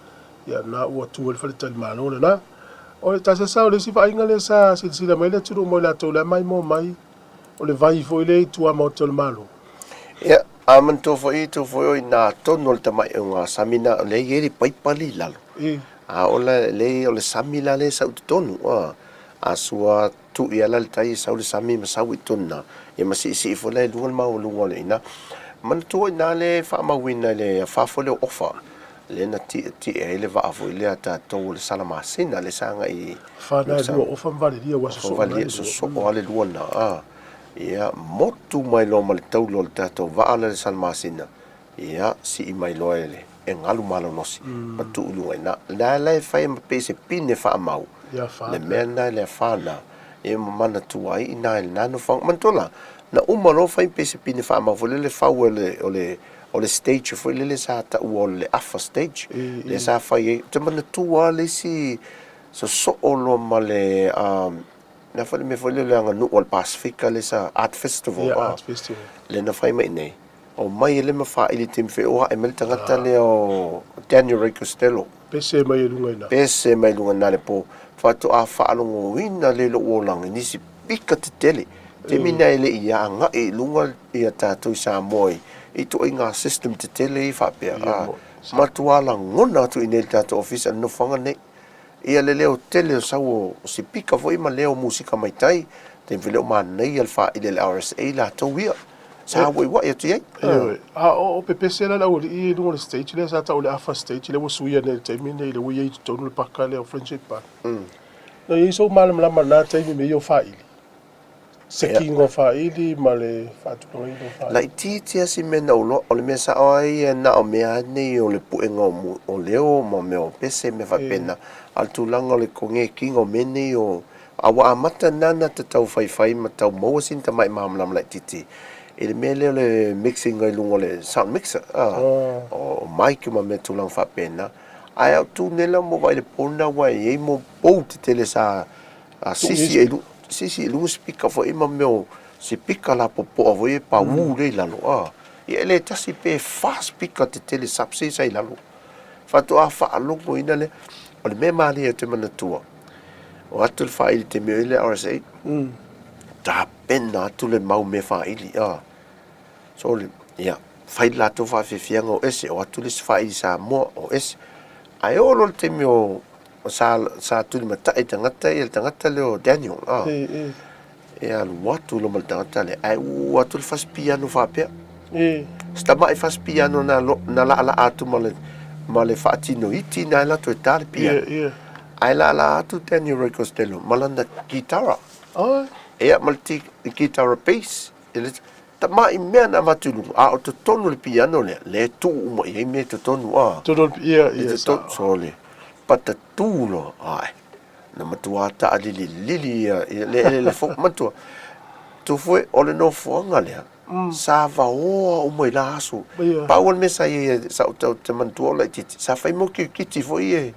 Ia na ua tu ai le faletalimalo lena. O le tasesa o le isi vaaiga lea sa silasila mai le atunuu mo i latou la e maimoa mai, o le vai foi lea i tuamaota o le Malo. Ia, a manatua foi tou foi o i nā tonu o le tamai o ngā sami na, lea i ai le paipa le i lalo. I. A o la, le o le sami la lea e sau i totonu, a, a sua tuu i ala le tai e sau le sami ma sau i totonu na, ia ma siisii foi la i luga le maualuga o le ina. Manatua i nā le faamauina i le afa foi lea o Ofa, lea na tietie ai le vaa foi lea a tatou o le Salamasina lea sa agai i Fa na e lua ofa ma valelia ua sosoo na e lua. Sosoo lava le lua na a. Ia motu mai loa ma le taula o le tatou vaa lea le Salamasina, ia sii mai loa e le e galu malolosi ma tuu i luga i ina. La la e fai ma pei se pine faamau le mea lena i le afa lena, ia ma manatua ai i ina i lena nofoaga. Manatua la, na uma loa fai pei se pine faamau foi lele fau e le o le o le stage foi lele sa taua o le afa stage lea sa fai ai. Ou te manatua lava le isi sosoo loa ma le le a foi le mea foi lele o le aganuu a le Pasefika lea sa Art Festival. Yeah, Art Festival. Lea na fai mai i inei. Omai e le mafaili i le taimi feoai mai le tagata lea o Daniel Ray Costello. Pese mai e luga i ina. Pese mai luga i ina le po. Faatoa faalogoina lea i lou olaga i nisi pika tetele. Taimi lena e le i agai i luga ia tatou i Samoa i ituaiga system tetele ia faapea, a matua lagona atu i inei i le tatou ofisa i le nofoaga lenei. Ia le leo tele o sau o sipika foi ma leo musika mai tai, taimi foi lea o manaia le faaili a le RSA latou ia. Sa uaiuai atu i ai. Ioe. A o pepese la le aualii ia i luga o le stage lea sa tau o le afa stage lea ua suia nei i le taimi lenei lea ua i ai i totonu le paka lea o Friendship Park. Na i ai sou malamalama i lena taimi i mea ia o faaili? Sekiga o faaili ma le faatulagaina o faaili. Laitiiti lava si mea na ou iloa, o le mea sao lava ia na o mea lava nei o le puega o leo ma mea o pese ma mea faapena, a o le tulaga o le konekiga o mea nei o, a ua amata lena ona ta tau faifai ma tau maua sina tamai malamalama laitiiti i le mea lea o le mixing i luga o le sound mixer, o mic ma mea tulaga faapena. Ae a ou tu nei la ma ou vaai i le pou lena aua e i ai mo pou tetele sa A sisi i sisi i luga sipika foi ma mea o sipika lapopoa foi e paū lea i lalo a. Ia e le tasi pe fa sipika tetele subs ia sa i lalo. Faatoa faalogoina lea. O le mea malie ou te manatua, o atu le faaili i le taimi o i ai le RSA, tapena atu le mau mea faaili a. So, ia, fai le latou faafiafiaga o ese, o atu le isi faaili Samoa o ese. Ae oo loa i le taimi o sa sa tulimatai tagata ia le tagata lea o Daniel a. E, e. E alu atu loa ma le tagata lea, ae uu atu le fasi piano faapea. E. Si tamai fasi piano na lo, na laalaa atu ma le ma le faatino iti na e latou e ta le piano. Ia, ia. Ae laalaa atu Daniel Ray Costello ma lana kitara. Ai. Ia ma le kitara bass. E le Tamai mea na avatu i luga, a o totonu o le piano lea, lea e tuu uma i ai mea i totonu, a. Totonu o le, ia, ia, sao. Sole, patatū loa, ae, na matua taalililili ia, ia le elele fou, matua, Tufue, o le nofoaga lea, sa vaoa uma i la aso. Pau o le mea sa i ai, sa ou tau te manatua o laitiiti, sa fai mo kirikiti foi e,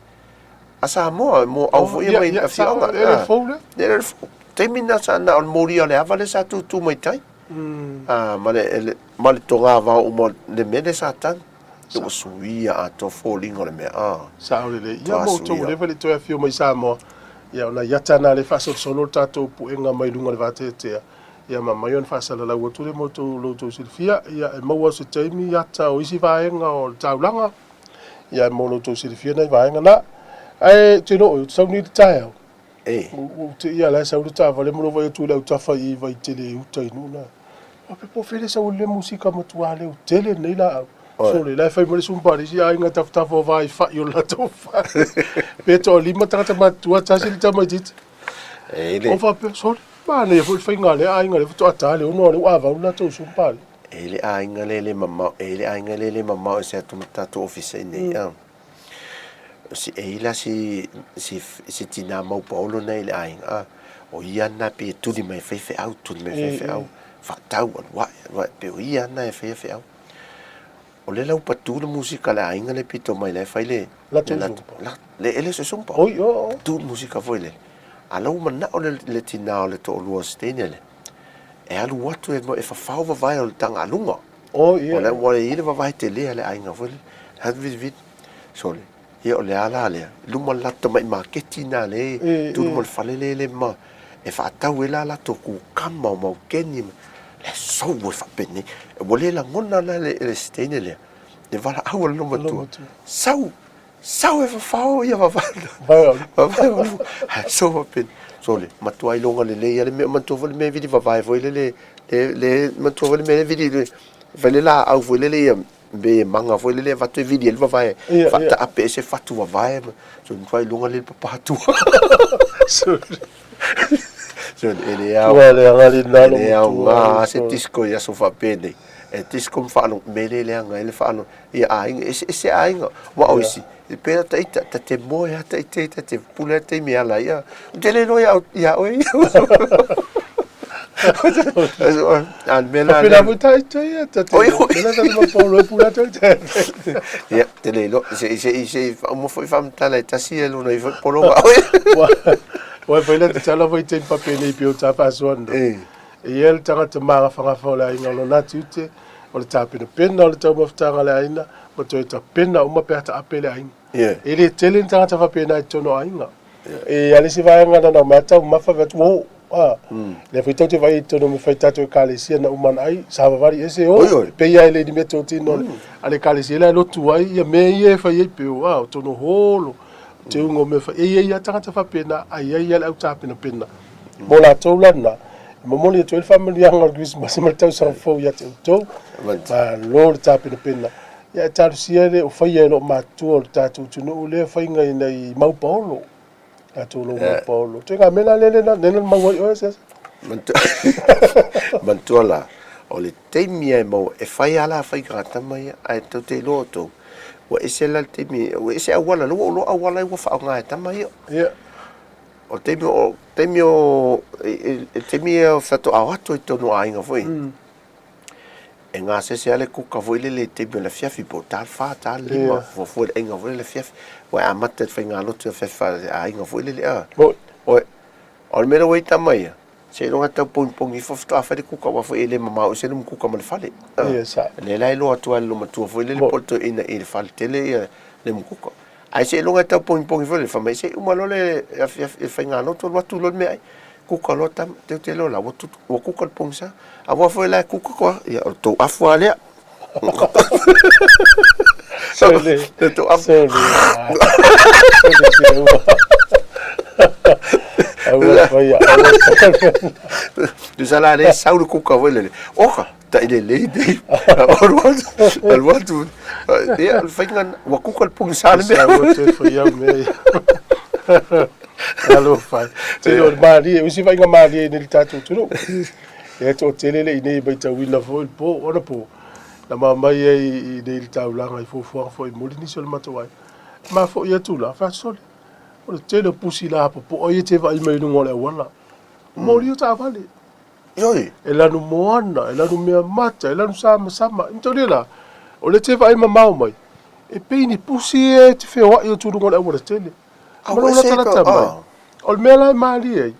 a Samoa, mo au foi ia mai afioaga. E le fou lea? E le fou. Taimi na sa na o le molia o le ava lea sa tūtū mai tai. Ah, ma le, ma le togavao uma le mea lea sa tanu. Ia ua suia atoa foliga o le mea. Ah. Sao lelei. Ia ma outou ua leva le toe afio mai Samoa. Ia o nai ata na le faasolosolo le tatou puega mai luga o le vateatea. Ia ma mai ona faasalalau atu lea mo outou lo outou silafia. Ia e maua se taimi ata o isi vaega o le taulaga. Ia mo lo outou silafia nai vaega na. Ae te loo, ou te sau nei i le taeao. E. Ua te ia la e sau le taavale ma lou vaai atu i le autafa i Vaitele i uta i Nuu la. Faapea po o fea le sau ai le musika matua leo tele lenei laau. Sole, la e fai mai le sumpa a le isi aiga tafatafa o vaifai o le latou fale. Pe toalima tagata matutua, tasi le tamaitiiti. E le. O faapea, sole, manaia foi le faiga a lea aiga lea faatoa ta le ono a lea ua avau le latou sumpa lea. E le aiga le le mamao, e le aiga le le mamao e se atu ma tatou ofisa i nei. Si e i la si si si tinā mau paolo nei i le aiga, a, o ia ana pei e tuli mai e fai feau, tuli mai e fai feau, faatau, alu ae, alu ae, pei o ia ana e faia feau. O le laupatu le musika a le aiga le pito mai la e fai le, Latou le, zumba. la, le, e le o se zumba. Oi, o, o. Tu le musika foi lele. A la ua manao le, le tinā o le toalua o Steina lea, e alu atu e, e fafao vavae o le tagaluga. O, ia. O le ua i ai le vavae tele a le aiga foi lele. Hana vilivili. Sole, ia o le a la lea, i luma o le latou tamai maketi lena lea e tu i luma o le fale lea le ma, e faatau ai la latou kukama o maukeni ma, le sou e faapenei. Ua le lagona la e le si teine lea, le valaau a le loomatua, sau, sau e fafao ia vavae. Vavae o luma. Ae sou faapenei. Sole, matua iloga lelei lava le mea, manatua foi le mea e vili vavae foi lele, le, le, manatua foi le mea e vili, fai le laau foi lele ia, me e maga foi lele avatu e vili ai le vavae faataape ai se fatu vavae ma so matua iloga lelei le papa atua. So e le ao Ua leaga le e le aoga se disco i aso faapenei. E disco ma faalogo mea le leaga ai le faalogo ia aiga eseese aiga aua o isi e pei lava ita ta te moe lava ta ita ta te pule lava taimi e ala ai a ou te le iloa ia oe ia. A le mea la Faapena foi ta ita ia ta te Oi, oi. Mea la ta te paolo e pule atu ai ta. Ia, te le iloa se i se i se i faauma foi faamatala e tasi ia lona ifo pologa oe. Ua ua fai la tatala foi taimi faapenei pei o ta faasoa na. E. E i ai le tagata magafagafa o le aiga o lona tiute, o le tapenapena o le taumafataga a le aiga, ma toe tapena uma pe a taape le aiga. Ia. E le tele ni tagata faapena i totonu o aiga. E i ai le isi vaega na na omai taumafa fai atu, ua oo. A, lea foi tou te vaai i totonu o mea fai tatou Ekalesia na uma ana ai, savavali ese o, Oi, oi. e pei lava e le ni mea totino a le Ekalesia la e lotu ai ia mea ia e fai ai pe o, a, o tono holo, teuga o mea fai, e i ai lava tagata faapena, a i ai lava le au tapenapena mo latou la lena. E momoli atu ai le faamanuiaga o le Kerisimasi ma le tausaga fou ia te outou. Malo le tapenapena. Ia e talosia le o faia e loo matutua o le tatou atunuu lea faiga ina i mau paolo. Tatou lou mau paolo. Toe ngā mea la lele na, nena mau ai oe se asa. Manatua la, o le taimi e mau, e fai lava la faiga a tama ia, ae tou te iloa outou, ua ese la le taimi, ua ese auala, lea ua ou iloa auala ia ua faaaoga e tama ia. Ia. O le taimi o, taimi o, e taimi ia faatoa o atu i totonu o aiga foi. E gasese lava le kuka foi lele i le taimi o le afiafi po o ta le 4, ta le 5, fuafua i le aiga foi lele afiafi. Ua e amata i le faigalotu afiafi faale-aiga foi lele a. Oi, o le mea lea ua i ai tama ia, seiloga e tau pogipogi ifo faatoa fai le kuka aua foi e le mamao ese le kuka ma le fale. Lea la e iloa atu lava e le matua foi lele po o le toeaina i le fale tele ia le mukuka. Ae seiloga e tau pogipogi foi lele, fai mai se i uma loa le afiafi le faigalotu alu atu loa le meaai. Kuka loa tama, teu te iloa la ua tutu, ua kuka le pogisa. Aua foi la e kuka koa, ia o le tou afu lava lea. Sole. Le tou afu. Sole. Sole te ua. Aua faia, aua faia. Tusa la le sau le kuka foi lele. Oka, tai lelei nei. Alu atu, alu atu. Ia, le faiga, ua kuka le pogisa le mea. Sa ua toe faia mea ia. Alofa e. Tele o le malie, o isi vaaiga malie i nei le tatou atunuu. E toatele le i nei matauina foi le po, ona po, na mamai ai i nei le taulaga i fuafuaga foi moli nisi o le matou aiga. Ma foi atu la, faasole. O le tele o pusi lapopoa ia e te vaai mai i luga o le auala. Moli o taavale. Ioe. E lanu moana, e lanu mea mata, e lanu samasama. E matalia la, o le te vaai mamao mai, e pei ni pusi e te feoai atu i luga o le auala tele. Ma lou latalata mai, o le mea la e malie ai,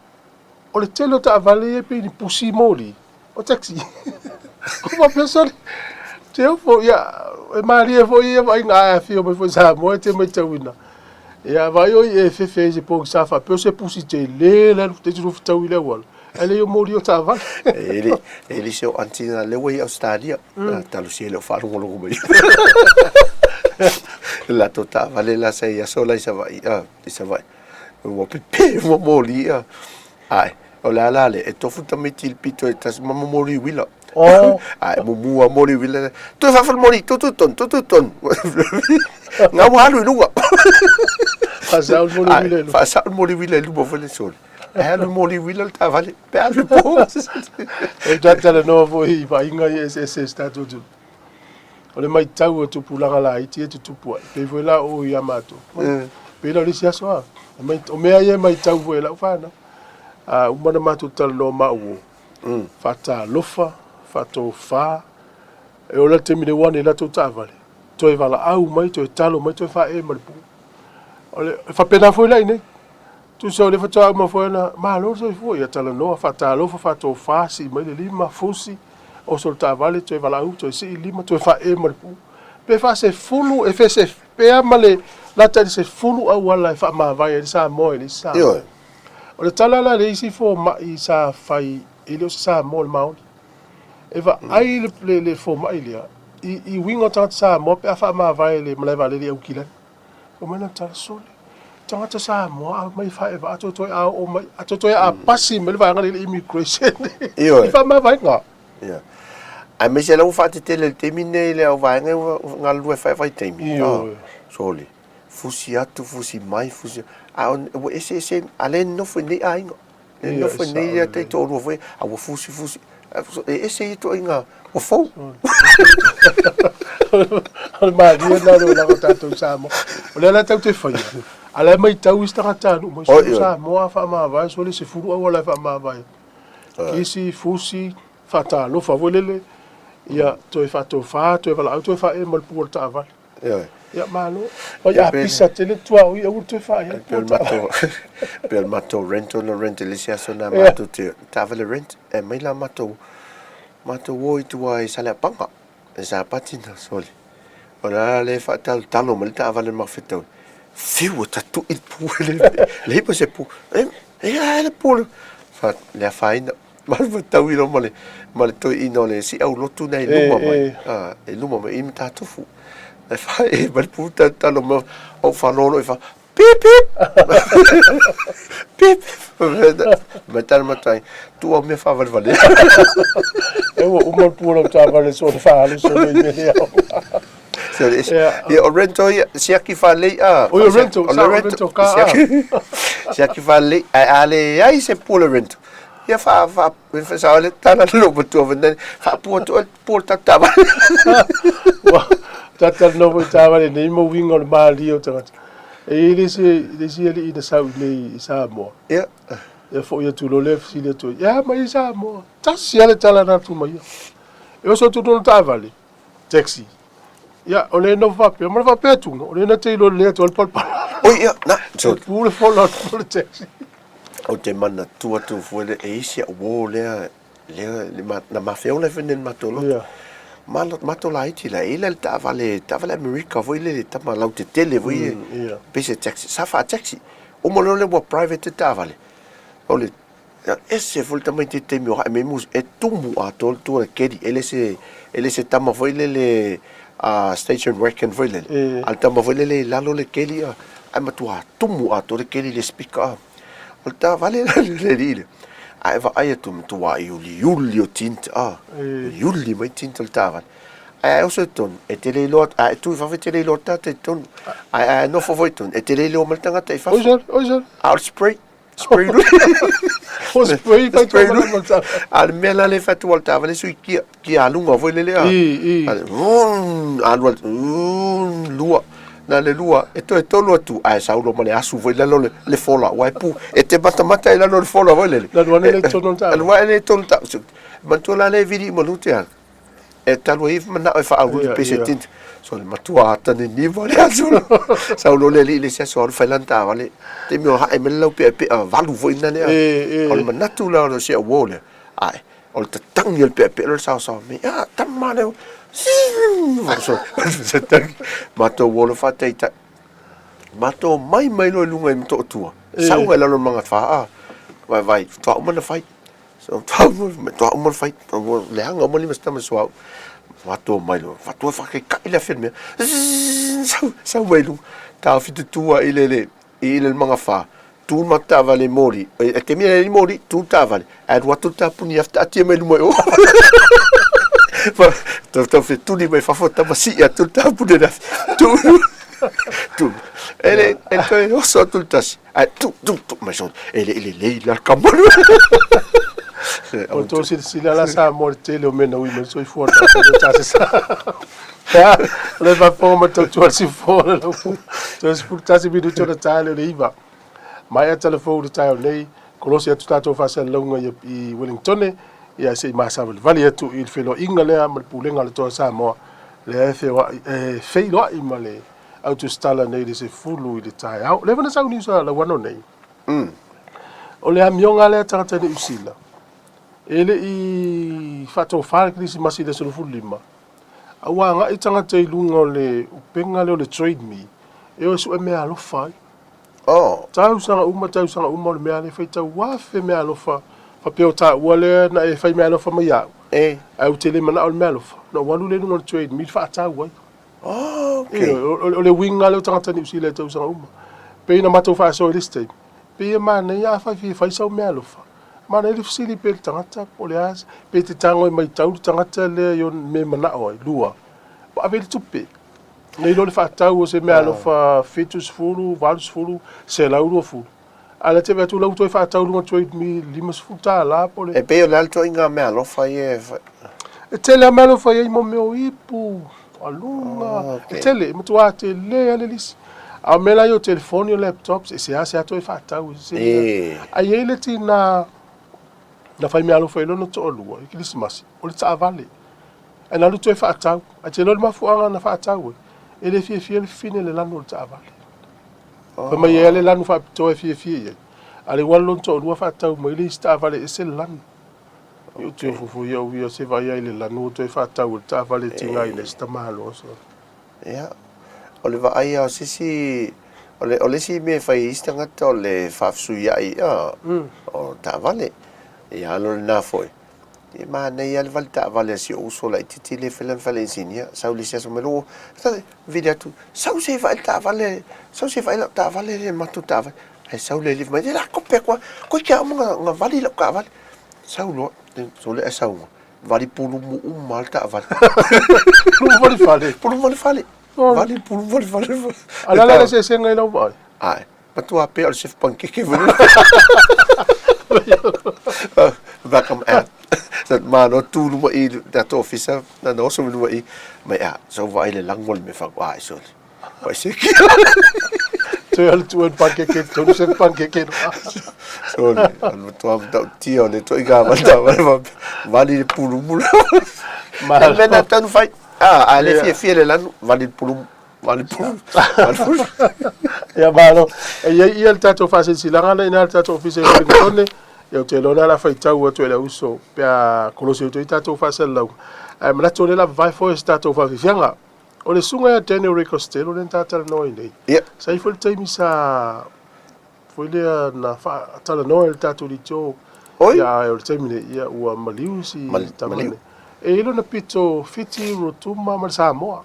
o le tele o taavale ia e pei ni pusi moli, o taxi. Ko faapea sole, te ofo, ia, e malie foi ia vaaiga a e afio mai foi i Samoa e te matauina. Ia, vaai oi e fefe ai se pogisa faapea o se pusi tele le alu te tulu fetau i le auala. Ae le o moli o taavale. E le se o aunty na lea ua i Australia. Talosia e le o faalogologo mai. Latou taavale la sa i aso la i Savaii, i Savaii. Ua pepe ua moli ia. Ae, o le a la le, e tofu tamaiti i le pito e tasi ma momoli uila. Oh. Ae, mumu a moli uila. Toe faafa le moli, tu tu tonu, tu tu tonu. Ngā ua alu i luga. Faasao le moli uila i luga. Faasao le moli uila i luma foi le sole. E alu moli uila le taavale, pe alu po. E talanoa foi i vaaiga ia eseese se tatou atunuu. O le matau o tupulaga laiti ia e tutupu ai, pei foi la o ia matou. Pei la o le isi aso a, o mea ia e matau foi e lau fanau. A uma ona matou talanoa ma au uo, faatalofa, faatofa, e oo la i le taimi nei ua ane latou taavale, toe valaau mai, toe talo mai, toe faaee ma le pua. O le, e faapena foi la i inei. Tusa o lea faatoa uma foi ona malo le soifua, ia talanoa, faatalofa, faatofa, sii mai le lima, fusi, oso le taavale, toe valaau, toe sii le lima, toe faaee ma le pua. Pe faasefulu, e fese pea ma le lata i le sefulu auala e faamavae ai le Samoa i le isi Samoa. Ioe. O le tala la a le isi fomai sa fai, e le o se Samoa o le Maori. E vaai le fomai lea i uiga o tagata Samoa pe a faamavae i le malae vaalele i Aukilani. Fai mai lana tala, Sole, tagata Samoa a mai faevaa toe toe a oo mai, a toe toe a pasi mai le vaega lea i le immigration. Ioe. I faamavaega. Ia. Aemaise la ua faatetele i le taimi lenei le au vaega ua galulue faavaitaimi. Ioe. Sole, fusi atu, fusi mai, fusi, a ua eseese, a le nonofo i nei aiga. Le nonofo i nei ia taitoalua foi, a ua fusi fusi, e ese ia ituaiga ua fou. O le malie lena o le olaga o tatou Samoa. O lea la tatou te faia, a o la e matau isi tagatanuu mai, sole Samoa a faamavae, sole sefulu auala e faamavae. Kisi, fusi, faatalofa foi lele, ia toe faatofa, toe valaau, toe faaee ma le pua o le taavale. Ioe. Ia malo. Oi a pisa tele tuaoi aua le toe faaee le pua o le taavale. Pei o le matou rent ona rent i le isi aso na matou te taavale rent e aumai la matou matou o i tua i Saleapaga i Sapati na sole. O le ala lea e faatalotalo mai le taavale ma fetaui. Fiu e tatu'i le pu e leai ma se pu. E a le pu. Fa, le afaina. Ma le faatau i ma le, ma le toeaina o le si aulotu na i luma mai. A, e luma mai i Matatufu. E fa e ma le puta talo ma o falolo e fa pip pip. Pip. Ma tala matai tu au mea faavalevale. E ua uma le pua lau taavale so le faalu so le mele au. So, ia, o Rento ia, siaki faalelei a. Oi, o Rento, sa o Rento ka a. Siaki faalelei, ae a leai se pua le Rento. Ia faa, faa, fa sa le tala le lou matua fana, faapua atu le pua le tatou taavale. Ua, tatou nofo i taavale nei ma uiga o le malie o tagata. E i ai le isi, le isi alii na sau i nei i Samoa. Ia. Ia foi atu loa lea fesili atu ai, e a mai i Samoa? Tasi lava le tala na atu mai ia. E oso atu lona taavale, taxi. Ia, o le nofo faapea, ma le faapea atu, o le na te iloa lelei atu ai le palapala. Oi, ia, na, so. E pu le fola o le taxi. Ou te manatua atu foi le, e isi au uō lea, lea, le ma, na mafeola ai foi nei le matou lotu. Ia. Ma, matou laiti la, e i ai le taavale, taavale Amerika foi lele, tama lautetele foi e, Ia. pei se taxi, sa faa-taxi. Uma loa lea ua private le taavale. O le, ese foi le tamaitiiti taimi o hae mai musu, e tumu atoa le tua le keli, e le se, e le se tama foi lele a station wagon foi lele, a le tama foi lele i lalo le keli a, ae matua tumu atoa le keli i le speaker a. O le taavale la le alii lea, a e vaai atu matua iuliuli o tint a, iuliuli mai tint o le taavale. Ae a e oso i totonu, e te le iloa, a e tu i fafo e te le iloa tata i totonu. Ae a e nofo foi i totonu, e te le iloa mai le tagata i fafo. Oi sole, oi sole. A o le spray, spray lui. O spray fai Spray tua lui. ma le taavale. A le mea la le fai atu o le taavale sui kia, kia aluga foi lele a. I, i. A le, vroom, alu a le, vroom, lua. Na le lua, e toe tolu atu, ae sau loa ma le asu foi i lalo le, le fola, ua e pu, e te matamata i lalo le fola foi lele. Na alu ane lea i totonu o le taavale. Alu ane lea i totonu o le taavale. Manatua la lea e vili i malu te ala. E talu ai manao e faaulu pe se tinta. So le matua ata ni niva le aso. Sau loa le alii le isi aso alu fai lana taavale. Taimi o hae mai le lau peapea valu foi lena lea. O le manatu la o si au uo lea, ae o le tatangi o le peapea lea o le saosaoa mai, a tama lea. So tatangi. Matou uo loa faataitai. Matou omai mai loa i luga i Motootua. Sau ai lalo o le Magafa a. Vaivai, faatoa uma ona fai. So, toa uma le fai, leaga uma lima tama suauu. Faatoa mai loa, faatoa faakaikai le afi o le mea. Sau, sau mai luga. Taofi tutu ai le, le, i le magafa. Tu ma taavale moli. E te mea le moli, tu taavale. Ae alu atu le tapuni afi taatia mai luma i o. Tau tau fetuli mai fafo tama sii atu le tapuni le afi. Tu, tu. E le, e toe oso atu le tasi. Ae tu, tu, tu, mai soo, e le i lelei la le kamalu. O tou silasila la Samoa i le tele o mea na ui mai le soifua o le tagata lea ta se sa. Ea, o le faafofoga ma tautua le siufofoga o le laupu. Toe 11 minute ona tae lea o le 9. Maea telefou i le taeao nei, kolosi atu tatou faasalalauga i, i Wellingtone, ia se i masavalivali atu i le feiloaiga lea ma le pulega a le Toa Samoa, lea e feoai, e feiloai ma le autusitala nei i le 10 i le taeao. Leva na sauni usa lauano nei. O le amioga lea tagata i Niu Sila, e le i faatofa le Kerisimasi i le aso 25, a ua agai tagata i luga o le upega lea o le Trade Me, e o e sue meaalofa ai. Oh. Tausaga uma, tausaga uma o le mea lea e faitau afe meaalofa, faapea o taua lea na e fai meaalofa mai ia au. E. Ae ou te le manao i le meaalofa, ona ou alu lea i luga o le Trade Me faatau ai. Oh, okay. O le uiga lea o tagata Niu Sila i tausaga uma. Pei na matou faasoa i le isi taimi, pei e manaia afai fia fai sau meaalofa, manaia le fesili pea i le tagata po o le a, pe te tago e maitau le tagata lea i ona mea e manao ai. Lua, ua ave i le tupe. Nei loa le faatau o se meaalofa 70, 80, 120. A lea te vaai atu la ua toe faatau i luga o Trade Me $50 po o le. E pei o le a le ituaiga meaalofa ia e fai? E tele lava meaalofa e i ai mo mea o ipu, aluga, e tele, e matua tele lava le lisi. A o mea la ia o telefoni o laptops, e seasea toe faatau. Ae i ai le tina na fai meaalofa i lona toalua i Kerisimasi, o le taavale. Ae na alu toe faatau. Ae te iloa le mafuaaga na faatau ai, e le fiafia le fafine i le lanu o le taavale. Fai mai e le lanu faapitoa e fiafia i ai. A le ua alu lona toalua faatau mai le isi taavale e ese le lanu. I ou te ofofo ia au ia se vaai ai i le lanu ua toe faatau e le taavale e tiga ai le isi tamaloa. So. Ia, o le vaai lava o se isi, o le, o le isi mea e fai e isi tagata o le faafesuiai o taavale. Ia ala o lena foi. E manaia lava le vali taavale a si ou uso laitiiti lea e fai lana fale inisinia, sau le isi aso mai lou, vili atu, sau se i vaai le taavale, sau se i vaai lau taavale lea i le matou taavale. Ae sau le alii fai mai, e la kope atu lava, toeitiiti lava uma ona vali lau taavale. Sau loa, sole ae sau loa, vali pulumu uma lava le taavale. Pulumu foi le fale. Pulumu foi le fale. Vali pulumu foi le fale. A o le a la le eseesega i lau vaai? Ae. Matua pea o le sefe panikeke foi. Welcome out. Sa malo tu luma i le tatou ofisa, na na oso mai luma i, mai a, sa ou vaai le lago o le mea fau, ai sole. Vai se ki. Toe alu tua i le panikeke, tonu sefe panikeke no. Sole, o le matua matautia o le toaiga vali vali le pulumu la. Malo. Mea na tanu fai. Ah, a le fiafia le lanu, vali le pulumu. Ia malo. E i ai ia le tatou faasilasilaga lea i ina le tatou ofisa i Wellington, ia ou te iloa o lea o le a faitau atu e le auso pe a kolosi atu ai tatou faasalalauga. Ae manatu o lea o le a vavae foi se tatou faafiafiaga. O le susuga ia Daniel Ray Costello lea na ta talanoa ai nei, sa i ai foi le taimi sa foi lea na faatalanoa e le tatou leitio. Oi? Ia, ae o le taimi nei, ia ua maliu si tama nei. E i ai lona pito Fiti, Rotuma ma le Samoa.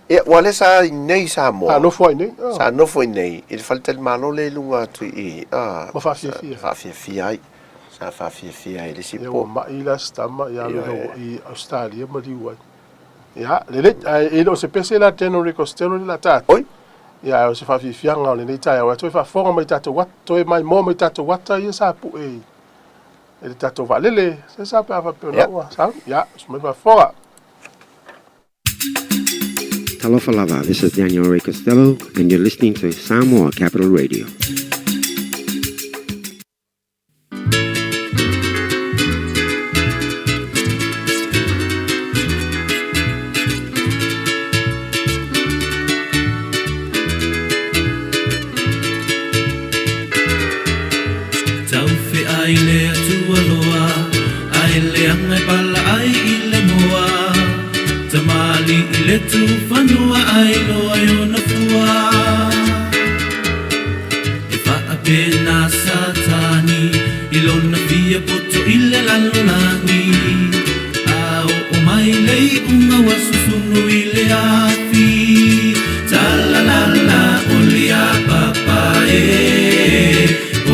Ia, ua lea sa i inei i Samoa. Sa nofo ai nei. Sa nofo i inei, i le faletalimalo lea i luga atu i i, a. Ma faafiafia. Sa faafiafia ai. Sa faafiafia ai i le isi po. Ia, ua mai la si tama, ia alu i Ausetalia maliu ai. Ia, lelei, ae e le o se pese la Daniel Ray Costello lea o le a ta atu. Oi. Ia, ae o se faafiafiaga o lenei taeao, ae toe faafofoga mai i tatou ata, toe maimoa mai i tatou ata ia sa pue i le tatou vaalele. Se sa pe a faapea o lena ua sau. Ia, usu mai faafofoga. Talofa lava, this is Daniel Ray Costello, and you're listening to Samoa Capital Radio. Taufe ai le Atua loa, Ae leaga e pala ai i le moa. Tamalii le tufanua ai loa i ona fua. E faapena Satani i lona fia poto i le lalolagi. A oo mai le iuga ua susunu i le afi. Talalala olia papa e,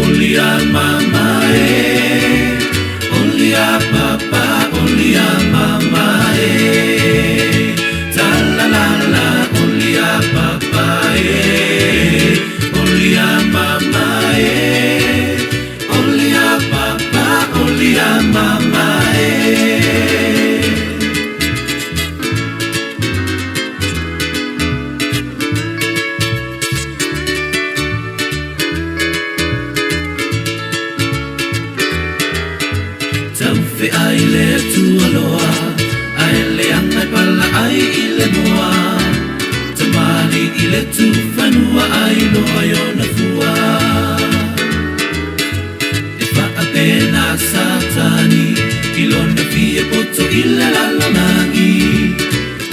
olia mama e, olia papa, olia mama e. Talalala olia papa e, olia mama e, olia papa, olia mama e. Taufeai le Atua loa, ae leaga e pala ai i le moa. Tamalii le tufanua ai loa i ona fua. E faapena Satani i lona fia poto i le lalolagi.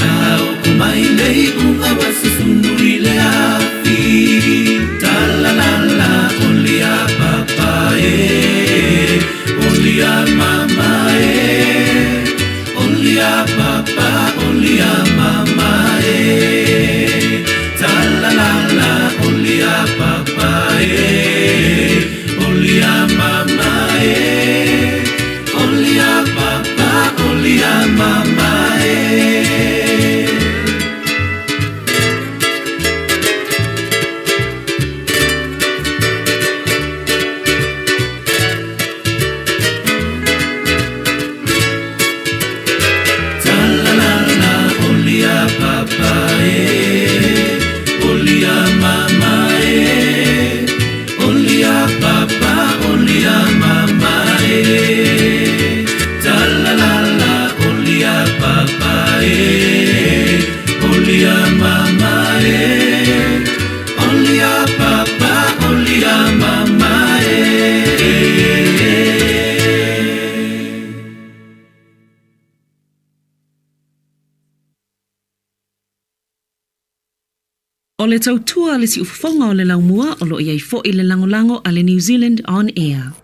A oo mai le iuga ua susunu i le afi. Talalala olia papa e, olia mama e, olia papa, olia mama e. Talalala olia papa e, olia mama e, olia papa, olia mama e. Talalala olia papa e, olia mama e, olia papa, olia mama e. Talalala olia papa e, olia mama e, olia papa, olia mama e. O le tautua a le siufofoga o le laumua o lo o i ai foi le lagolago a le New Zealand On Air.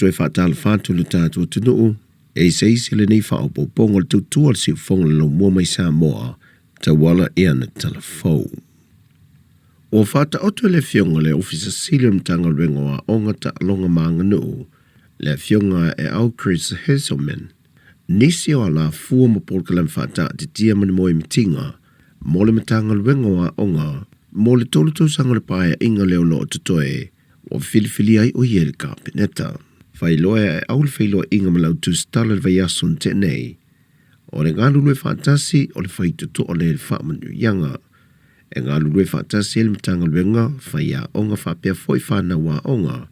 toe faatalofa atu i lo tatou atunuu, e eseese lenei faaopoopoga o le tautua a le siufofoga o le laumua mai Samoa tauala i ana tala fou. Ua faataoto e le Afioga i le Ofisa Sili o le Matagaluega o Aoga, Taaloga ma Aganuu, le Afioga e Au Chris Hazelman, nisi o alafua ma polokalame faataatitia ma ni moemitiga mo le Matagaluega o Aoga mo le 3 tausaga o le Paeaiga lea o lo o totoe ua filifilia ai o ia i le Kapeneta. Faailoa e Aeau le feiloaiga ma lau tusitala i le vaiaso na tea nei, o le galulue faatasi o le faitotoa lea i le faamanuiaga. E galulue faatasi ai le Matagaluega, faiaoga faapea foi fanau aoga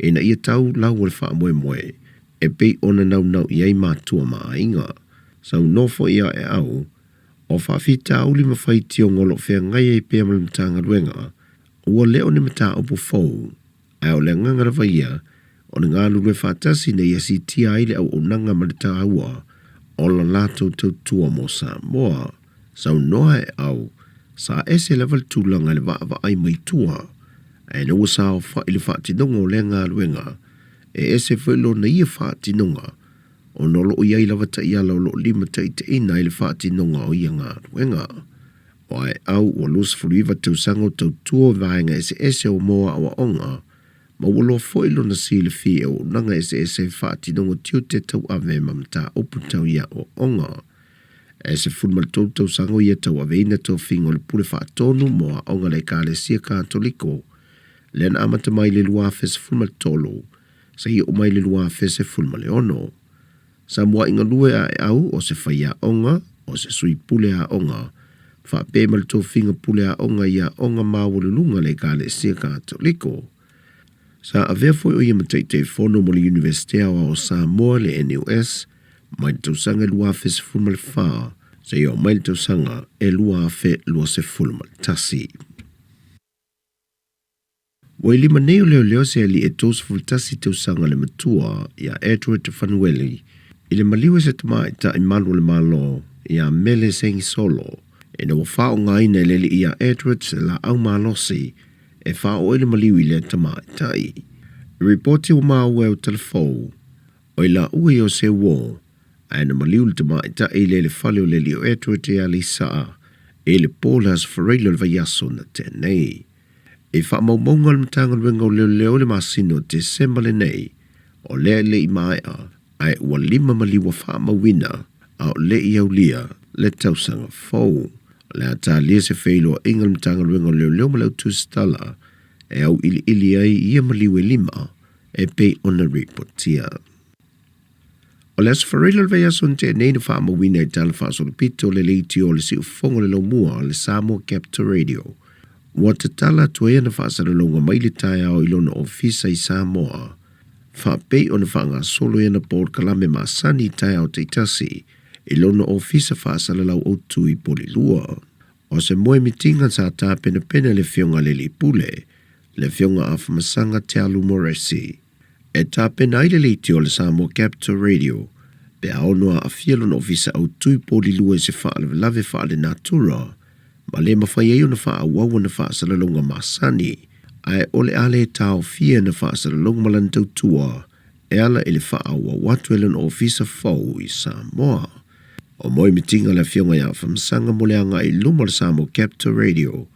ina ia tau lau o le faamoemoe e pei ona naunau i ai matua ma aiga. Saunoa foi a Aeau, o faafitauli ma faitioga o lo o feagai ai pea ma le Matagaluega, ua le o ni mataupu fou, ae o le agaga lava ia o le galulue faatasi ina ia siitia ai le auaunaga ma le taua o la latou tautua mo Samoa. Saunoa Aeau, sa ese lava le tulaga i le vaavaai mai tua, ae ina ua saofai i le faatinoga o lea galuega, e ese foi lona ia faatinoga, ona o lo o i ai lava taiala o lo o limataitaiina ai le faatinoga o ia galuega. O Aeau ua 29 tausaga o tautua i vaega eseese o mo aoaoga, ma ua loa foi lona silafia i auaunaga eseese i faatinoga tiute tauave ma mataupu tau i aoaoga. E 13 tausaga o ia tauaveina tofiga o le Pule Faatonu mo Aoga a le Ekalesia Katoliko, lea na amata mai i le 2013 seia oo mai i le 2016. Sa muai galue a Aeau o se faiaoga, o se sui pule aoga, faapea ma le tofiga pule aoga i aoga maualuluga a le Ekalesia Katoliko. Sa avea foi o ia ma Taitaifono mo le Iunivesite Aoao o Samoa, le NUS, mai le tausaga e 2014 seia oo mai le tausaga e 2021. Ua i lima nei o leoleo se alii e 31 tausaga le matua ia Edward Fanueli i le maliu e se tamaitai malu o le Malo ia Mele Segisolo ina ua faaaogaina e le alii ia Edward se laau malosi e faaoo ai le maliu i lea tamaitai. I ripoti ua maua e Utalafou, o i laua ia o se uō, ae na maliu le tamaitai i le fale o le alii o Edward e Aleisa i le po o le Aso Faraile o le vaiaso na tea nei. I faamaumauga a le Matagaluega o Leoleo i le masina o Tesema lenei, o lea e le i maea, ae ua 5 maliu ua faamauina a o le i aulia le tausaga fou. O le a talia se feiloaiga a le Matagaluega o Leoleo ma le Au Tusitala e auiliili ai ia maliu e 5 e pei ona ripotia. O le Aso Faraile o le vaiaso na tea nei na faamauina i tala faasolopito le leitio o le siufofoga o le laumua le Samoa Capital Radio. Ua tatala atu ai ana faasalalauga mai le taeao i lona ofisa i Samoa, faapei ona faagasolo i ana polokalame masani i taeao taitasi i lona ofisa faasalalau autu i Polilua. O se moemitiga sa tapenapena e le Afioga a le Alii Pule, le Afioga Afamasaga Tealu Moresi, e tapena ai le leitio a le Samoa Capital Radio pe a ono aafia lona ofisa autu i Polilua i se faalavelave faalenatura ma le mafai ai ona faaauau ana faasalalauga masani, ae o le a le taofia ana faasalalauga ma lana tautua e ala i le faaauau atu e lona ofisa fou i Samoa. O moemitiga a le Afioga ia Afamasaga mo le agai i luma o le Samoa Capital Radio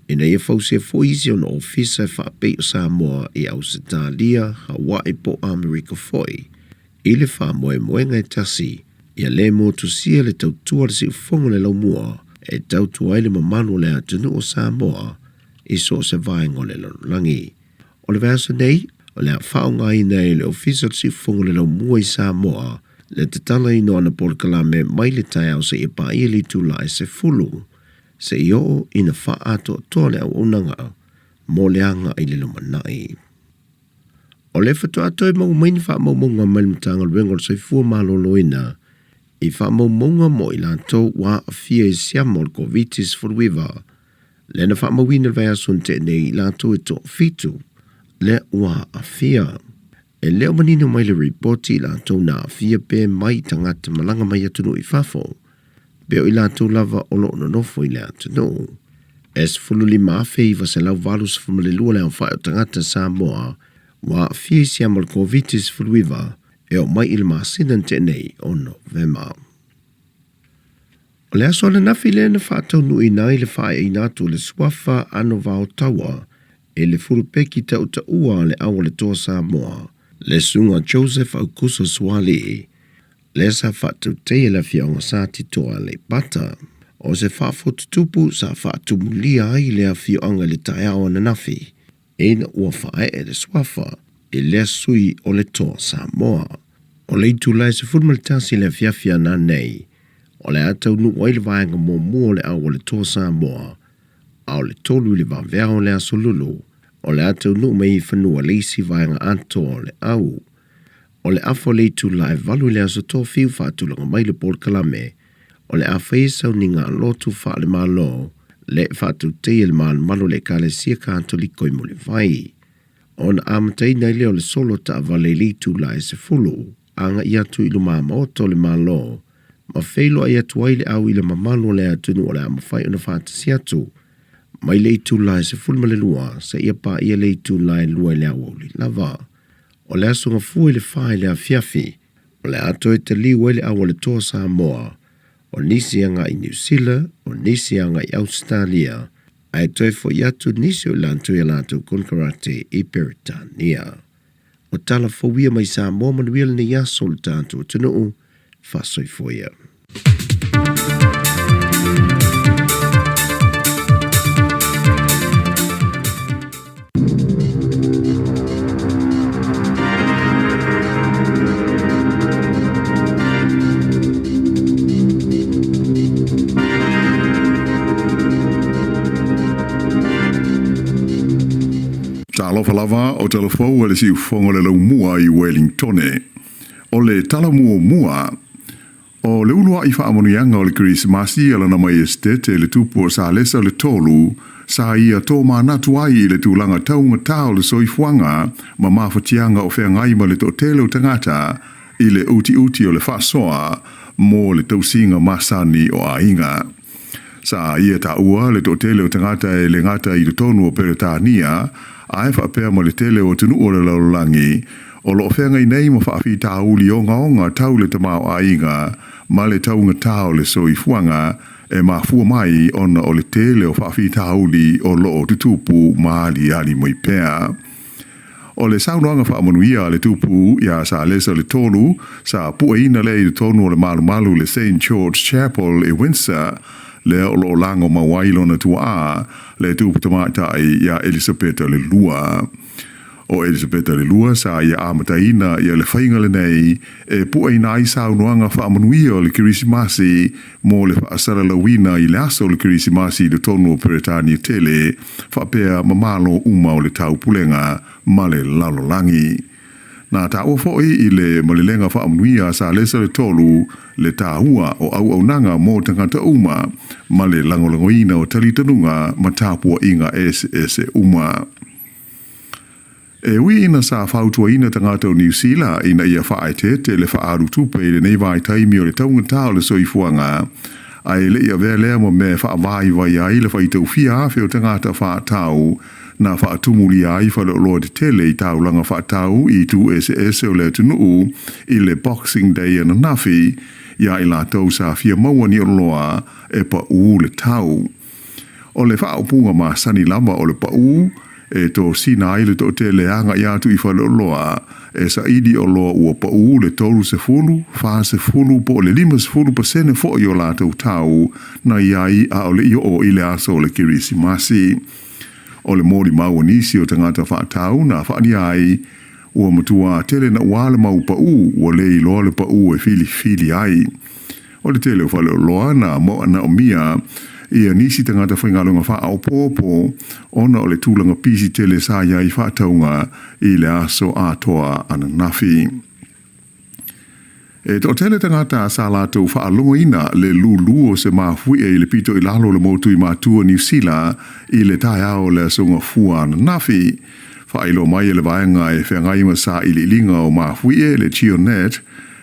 ina ia fausia foi isi ona ofisa e faapei o Samoa i Ausetalia, Hawaii po o Amerika foi, i le faamoemoega e tasi, ia le motusia le tautua a le siufofoga o le laumua e tautua ai le mamalu o le atunuu o Samoa i so o se vaega o le lalolagi. O le vaiaso nei, o le a faaaogaina e le Ofisa o le Siufofoga o le Laumua i Samoa le tatalaina o ana polokalame mai le taeao seia paia le itula e 10, seia oo ina faaatoatoa le auaunaga mo le agai i le lumanai. O le faatoa toe maua mai ni faamaumauga mai le Matagaluega o le Soifua Maloloina i faamaumauga mo i latou ua aafia i siama o le Koviti-19, lea na faamauina i le vaiaso na tea nei i latou e toafitu lea ua aafia. E le o manino mai le ripoti i latou na aafia pe mai tagata malaga mai atunuu i fafo, pe o i latou lava o lo o nonofo i le atunuu. E 15,982 le aofai o tagata Samoa. ua aafia i siama o le Koviti-19 e oo mai i le masina na tea nei o Novema. O le aso ananafi lea na faataunuuina ai le faaeaina atu o le suafa Ano Vaotaua e le fulupeki tautaua a le Au o le Toa Samoa, le Susuga Joseph Aukuso Sualii, lea sa faatauteia le afioaga Sa Titoa Aleipata. O se faafotutupu sa faatumulia ai le afioaga i le taeao ananafi, ina ua faaee le suafa i lea sui o le Toa Samoa. O le itula e 11 i le afiafi ana nei, o le a taunuu ai le vaega muamua o le Au o le Toa Samoa, a o le 3 i le vaveao o le aso Lulu, o le a taunuu mai i fanua le isi vaega atoa o le Au. O le afa o le itula e 8 i le aso Tofiu faatulaga mai le polokalame, o le a fai e sauniga a lotu faale-Malo le faatauteia le malumalu o le Ekalesia Katoliko i Mulivai. Ona amataina ai lea o le solo taavale i le itula e 10 agai atu i luma maota o le Malo ma feiloai atu ai le au i le mamalu o le atunuu o le a mafai ona faatasi atu mai le itula e 12 seia paia le itula e 2 i le aoauli lava. O le aso Gafua i le 4 i le afiafi, o le a toe taliu ai le au a le Toa Samoa, o nisi agai i Niu Sila, o nisi agai i Ausetalia, ae toe foi atu nisi o i latou i a latou konekarate i Peretania. O tala fou ia mai Samoa manuia lenei aso o le tatou atunuu, faasoifua ia. Talofa lava o talafou a le siufofoga o le laumua i Wellingtone. O le tala muamua, o le uluai faamanuiaga o le Kerisimasi a Lana Maiesetete le Tupu o Salesa le Tolu, sa ia tomanatu ai i le tulaga taugata o le soifuaga ma mafatiaga o feagai ma le toatele o tagata i le utiuti o le faasoa mo le tausiga masani o aiga. Sa ia taua le toatele o tagata e le gata i totonu o Peretania, ae faapea ma le tele o atunuu o le lalolagi, o lo o feagai nei ma faafitauli ogaoga tau le tamaoaiga ma le taugata o le soifuaga e mafua mai ona o le tele o faafitauli o lo o tutupu ma aliali mai pea. O le saunoaga faamanuia a le Tupu iā Salesa le Tolu, sa pueina lea i totonu o le malumalu i le Saint George Chapel i Windsor, lea o lo o lago mau ai lona tuaa, le Tupu Tamaitai iā Elisapeta le Lua. O Elisapeta le Lua sa ia amataina ia le faiga lenei e pueina ai saunoaga faamanuia o le Kerisimasi mo le faasalalauina i le aso o le Kerisimasi i totonu o Peretania tele, faapea ma Malo uma o le Taupulega ma le lalolagi. Na taua foi i le malelega faamanuia a Salesa le Tolu le taua o auaunaga mo tagata uma ma le lagolagoina o talitonuga ma tapuaiga eseese uma. E ui ina sa fautuaina tagata o Niu Sila ina ia faaeteete le faaalu tupe i lenei vaitaimi o le taugata o le soifuaga, ae le i avea lea ma mea e faavaivai ai le faitau fia afe o tagata faatau na faatumulia ai faleoloa tetele i taulaga faatau i itu eseese o le atunuu i le Boxing Day ananafi, iā i latou sa fia maua ni oloa e paū le tau. O le faaupuga masani lava o le paū e tosina ai le toatele agai atu i faleoloa e saili oloa ua paū le 30, 40 po o le 50% foi o latou tau na i ai a o le i oo i le aso o le Kerisimasi. O le molimau a nisi o tagata faatau na faaalia ai, ua matua tele naua le mau paū ua le iloa le paū e filifili ai. O le tele o faleoloa na manaomia ia nisi tagata faigaluega faaopoopo ona o le tulaga pisi tele sa i ai faatauga i le aso atoa ananafi. E toatele tagata sa latou faalogoina le lūlū o se mafuie i le pito i lalo o le motu i Matua, Niu Sila i le taeao o le aso Gafua ananafi. Faailoa mai e le vaega e feagai ma sailiiliga o mafuie, le GeoNet,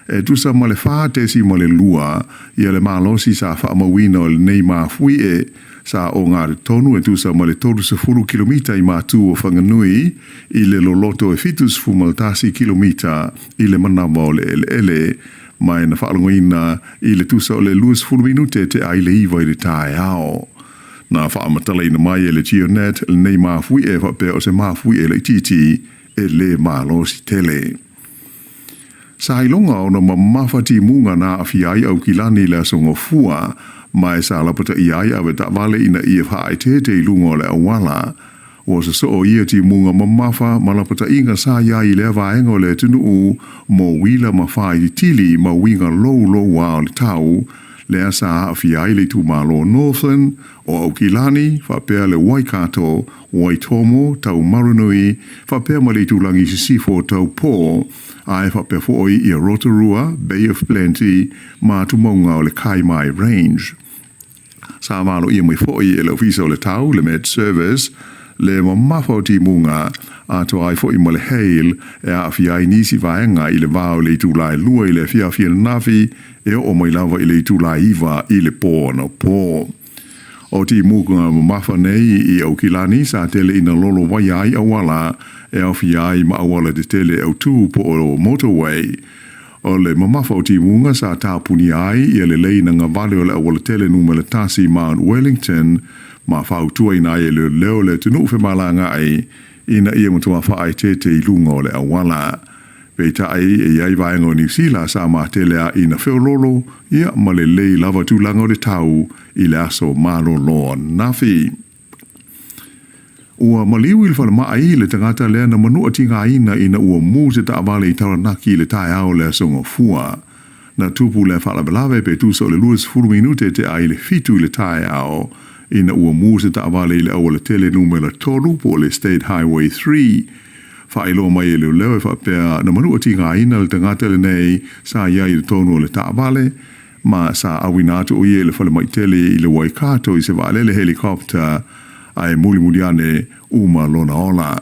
E tusa ma le 4.2 ia le malosi sa faamauina o lenei mafuie sa ogatotonu e tusa ma le 30 kilomita i matu o Whanganui i le loloto e 71 kilomita i le manawa o le eleele ma e na faalogoina i le tusa o le 20 minute tea i le 9 i le taeao. Na faamatalaina mai e le GeoNet lenei mafuie faapea o se mafuie laitiiti e le malosi tele. Sa iloga ona mamafa timuga na aafia ai Aukilani i le aso Gafua, ma e sa lapataia ai avetaavale ina ia faaeteete i luga o le auala. Ua sosoo ia timuga mamafa ma lapataiga sa i ai i lea vaega o le atunuu mo uila ma faailitili ma uiga louloua o le tau, lea sa aafia ai le itumalo o Northland, o Aukilani, faapea le Waikato, Waitomo, Taumarunui, faapea ma le itulagi i sisifo o Taupō, ae faapea foi ia Rotorua, Bay of Plenty, ma tumauga o le Kaimai Range. Sa valoia mai foi e le Ofisa o le Tau, le Met Service, le mamafa o timuga, atoa ai foi ma le hail e aafia ai nisi vaega i le va o le itula e 2 i le afiafi ananafi e oo mai lava i le itula e 9 i le pō anapo. O timuga mamafa nei i Aukilani sa tele ina lolovaia ai auala e aofia ai ma auala tetele autū po o motorway. O le mamafa o timuga sa tapunia ai ia lelei na gavale o le aualatele numera 1 Mount Wellington ma fautuaina ai e leoleo le atunuu femalagaai ina ia matua faaeteete i luga o le auala. Peitai e i ai vaega o Niu Sila sa matele a ina feoloolo ia ma lelei lava tulaga o le tau i le aso malolo ananafi. Ua maliu i le falemai le tagata lea na manua tigaina ina ua mu se taavale i Taranaki i le taeao o le aso Gafua. Na tupu lea faalavelave pe tusa o le 20 minute tea i le 7 i le taeao ina ua mu se taavale i le aualatele numera 3 po o le State Highway 3. Faailoa mai e leoleo e faapea na manua tigaina le tagata lenei sa i ai i totonu o le taavale ma sa auina atu o ia i le falemai tele i le Waikato i se vaalele helicopter ae mulimuli ane uma lona ola.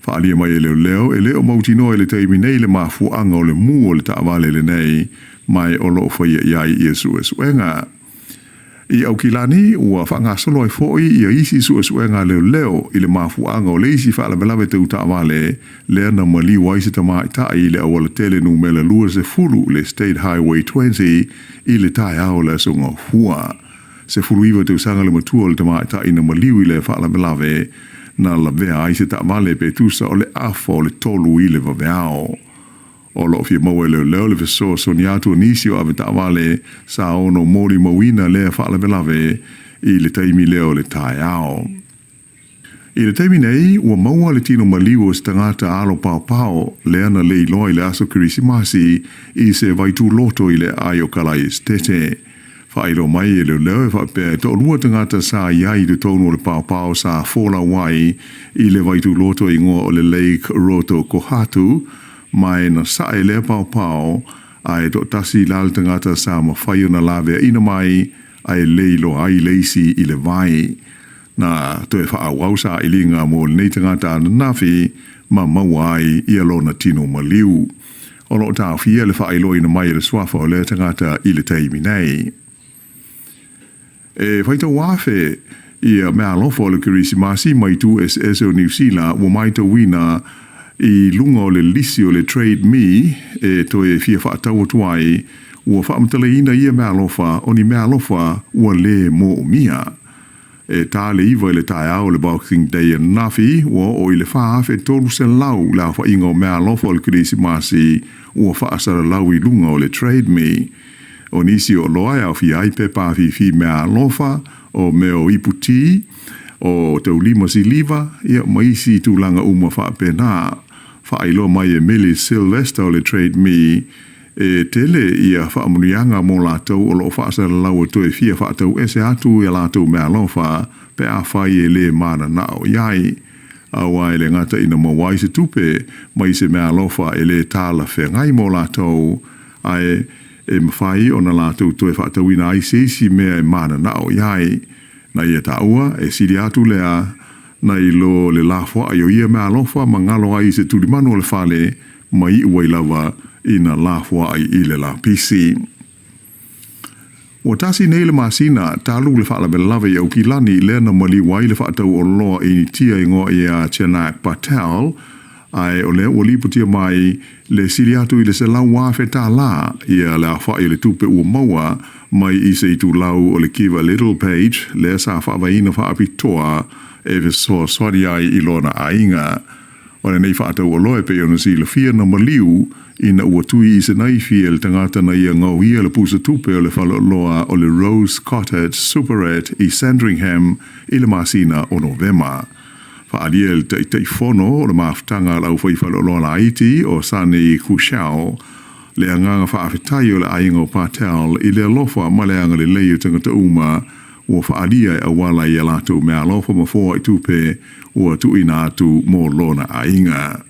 Faaalia mai e leoleo e le o mautinoa i le taimi nei le mafuaaga o le mu o le taavale lenei ma e o loo faia i ai ia suesuega. I Aukilani, ua faagasolo ai foi ia isi suesuega a leoleo i le mafuaaga o le isi faalavelave tau taavale lea na maliu ai se tamaitai i le aualatele numera 20 le State Highway 20 i le taeao o le aso Gafua. 19 tausaga le matua o le tamaitai na maliu i lea faalavelave na lavea ai se taavale pe tusa o le afa o le 3 i le vaveao. O loo fia maua e leoleo le fesoasoani atu o nisi o avetaavale sa ono molimauina lea faalavelave i le taimi lea o le taeao. I le taimi nei, ua maua le tino maliu o se tagata alo paopao lea na le iloa i le aso Kerisimasi i se vaituloto i le aai o Kalai Esetete. Faailoa mai e leoleo e faapea e toalua tagata sa i ai i totonu o le paopao sa folau ai i le vaituloto igoa o le Lake Roto Kohatu, ma e na sae lea paopao ae toatasi la le tagata sa mafai ona laveaina mai ae le iloa ai le isi i le vai. Na toe faaauau sailiga mo lenei tagata ananafi ma maua ai ia lona tino maliu. O loo taofia le faailoaina mai e le suafa o lea tagata i le taimi nei. E faitau afe ia meaalofa o le Kerisimasi mai itu eseese o Niu Sila ua matauina i luga o le lisi o le Trade Me e toe fia faatau atu ai, ua faamatalaina ia meaalofa o ni meaalofa ua le moomia. E ta le 9 i le taeao o le Boxing Day ananafi, ua oo i le 4,300 le aofaiga o meaalofa o le Kerisimasi ua faasalalau i luga o le Trade Me. O nisi o oloa e aofia ai pepa afifi meaalofa, o mea o ipu tī, o taulima siliva, ia ma isi tulaga uma faapena. Faailoa mai e Millie Sylvester o le Trade Me, e tele ia faamanuiaga mo latou o loo faasalalau e toe fia faatauese atu ia latou meaalofa pe afai e le mananao i ai. Aua e le gata ina maua ai se tupe mai se meaalofa e le talafeagai mo latou, ae e mafai ona latou toe faatauina ai se isi mea e mananao i ai. Na ia taua e sili atu lea nai lo le lafoai o ia meaalofa ma galo ai i se tulimanu o le fale ma iu ai lava ina lafoai i le lapisi. Ua tasi nei le masina talu le faalavelave i Aukilani lea na maliu ai le faatau oloa Initia igoa ia Janak Patel, ae o lea ua lipotia mai le sili atu i le $100,000 ia le aofa'i o le tupe ua maua mai i se itulau o le Give a Little page lea sa faavaeina faapitoa e fesoasoani ai i lona aiga. O lenei faatauoloa e pei ona silafia na maliu ina ua tui i se naifi e le tagata na ia gaoia le pusa tupe o le faleoloa o le Rose Cottage Superette i Sandringham i le masina o Novema. Faaalia e le Taitaifono o le mafutaga a le aufaifaleoloa laiti o Sunny Kushal le agaga faafetai o le aiga o Patel i le alofa ma le agalelei o tagata uma ua faaalia e auala i a latou meaalofa ma foai tupe ua tuuina atu mo lona aiga.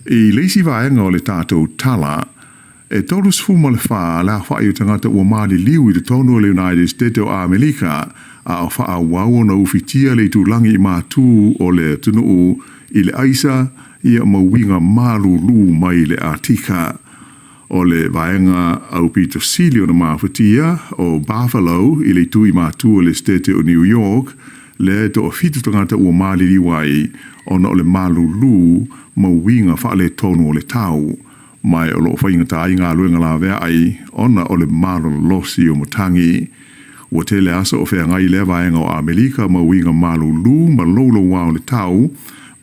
I le isi vaega o le tatou tala, e 34 le aofa'i o tagata ua maliliu i totonu o le United States o Amerika a o faaauau ona ufitia le itulagi i matū o le atunuu i le aisa ia ma uiga malūlū mai le Atika. O le vaega aupito sili ona mafatia o Buffalo i le itu i matū o le Setete o New York, lea e toafitu tagata ua maliliu ai ona o le malūlū ma uiga faaletonu o le tau, ma o lo o faigata ai galuega laveai ona o le malolosi o matagi. Ua tele aso o feagai lea vaega o Amerika ma uiga malūlū ma loulouā o le tau,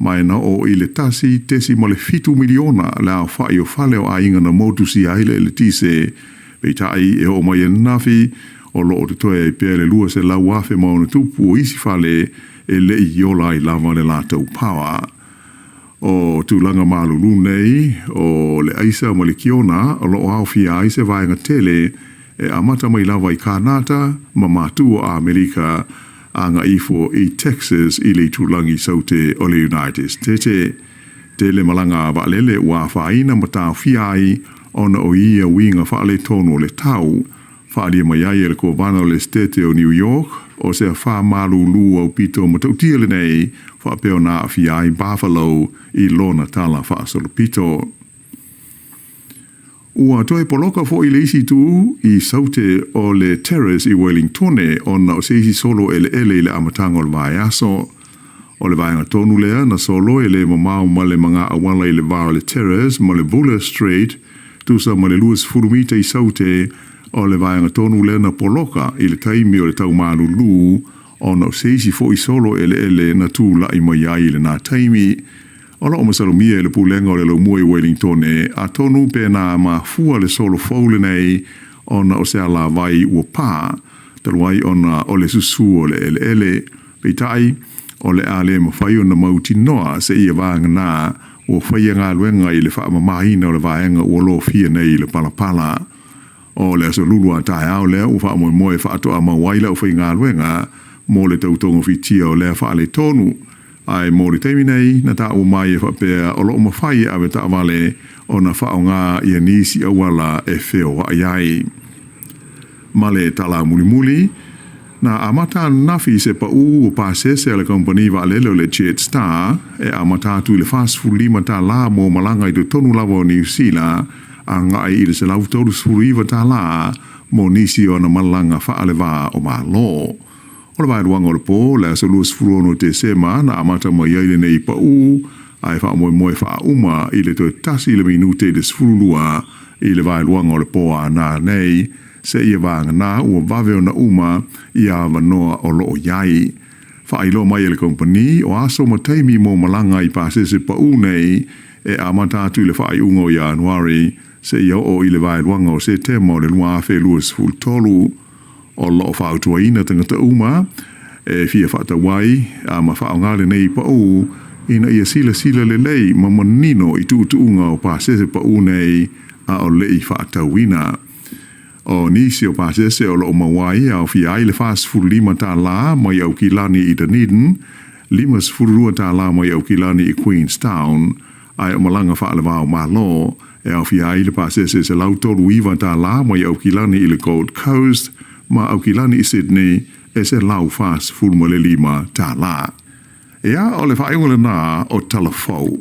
ma e na oo i le 1.7 miliona le aofa'i o fale o aiga na motusia ai le eletise. Peitai, e oo mai ananafi, o lo o totoe ai pea le 200,000 ma ona tupu o isi fale e le i ola ai lava le latou power. O tulaga malūlū nei o le aisa ma le kiona o lo o aofia ai se vaega tele e amata mai lava i Kānata ma matū o Amerika agai ifo i Texas i le itulagi saute o le United States. Tele malaga a vaalele ua afaina ma taofia ai ona o ia uiga faaletonu o le tau. Faaalia mai ai e le Kovana o le Setete o New York o se afā malūlū aupito matautia lenei faapea ona aafia ai Buffalo i lona tala faasolopito. Ua toe poloka foi le isi itu i saute o le Terrace i Wellingtone ona o se isi solo eleele i le amataga o le vaiaso. O le vaega tonu lea na solo e le mamao ma le magaauala i le va o le Terrace ma le Buller Street, tusa ma le 20 mita i saute o le vaega tonu lea na poloka i le taimi o le tau malūlū ona o se isi foi solo eleele na tulai mai ai i lenā taimi. O lo o masalomia e le Pulega o le Laumua i Wellingtone, atonu pe na mafua le solo fou lenei ona o se alavai ua pā, talu ai ona o le susū o le eleele. Peitai, o le a le mafai ona mautinoa seia vagana ua faia galuega i le faamamaina o le vaega ua lofia nei i le palapala. O le aso Lulu a taeao lea ua faamoemoe e faatoa mau ai le aufaigaluega mo le tau togafitia o lea faaletonu. Ae mo le taimi nei, na taua mai e faapea o lo o mafai e ave taavale ona faaaoga ia nisi auala e feoai ai. Ma le tala mulimuli, na amata ananafi se paū o pasese a le kamupani vaalele o le Jetstar e amata atu i le $45 mo malaga i totonu lava o Niu Sila agai i le $139 mo nisi o ana malaga faalevā o Malo. O le vaeluaga o le po, le aso 26 Tesema na amata mai ai lenei paū, ae faamoemoe faauma i le toe tasi le minute i le 12 i le vaeluaga o le po a nanei, seia vagana ua vave ona uma ia avanoa o lo o i ai. Faailoa mai e le kamupani, o aso ma taimi mo malaga i pasese paū nei e amata atu i le faaiuga o Ianuari seia oo i le vaeluaga o Setema o le 2023. O lo o fautuaina tagata uma e fia faatau ai a ma faaaoga lenei paū ina ia silasila lelei ma manino i tuutuuga o pasese paū nei a o le i faatauina. O nisi o pasese o lo o maua ai e aofia ai le $45 mai Aukilani i Dunedin, $52 mai Aukilani i Queenstown, ae o malaga faalevā o Malo e aofia ai le pasese $139 mai Aukilani i le Gold Coast ma Aukilani i Sydney e $145. Ia, o le faaiuga lenā o Tala Fou.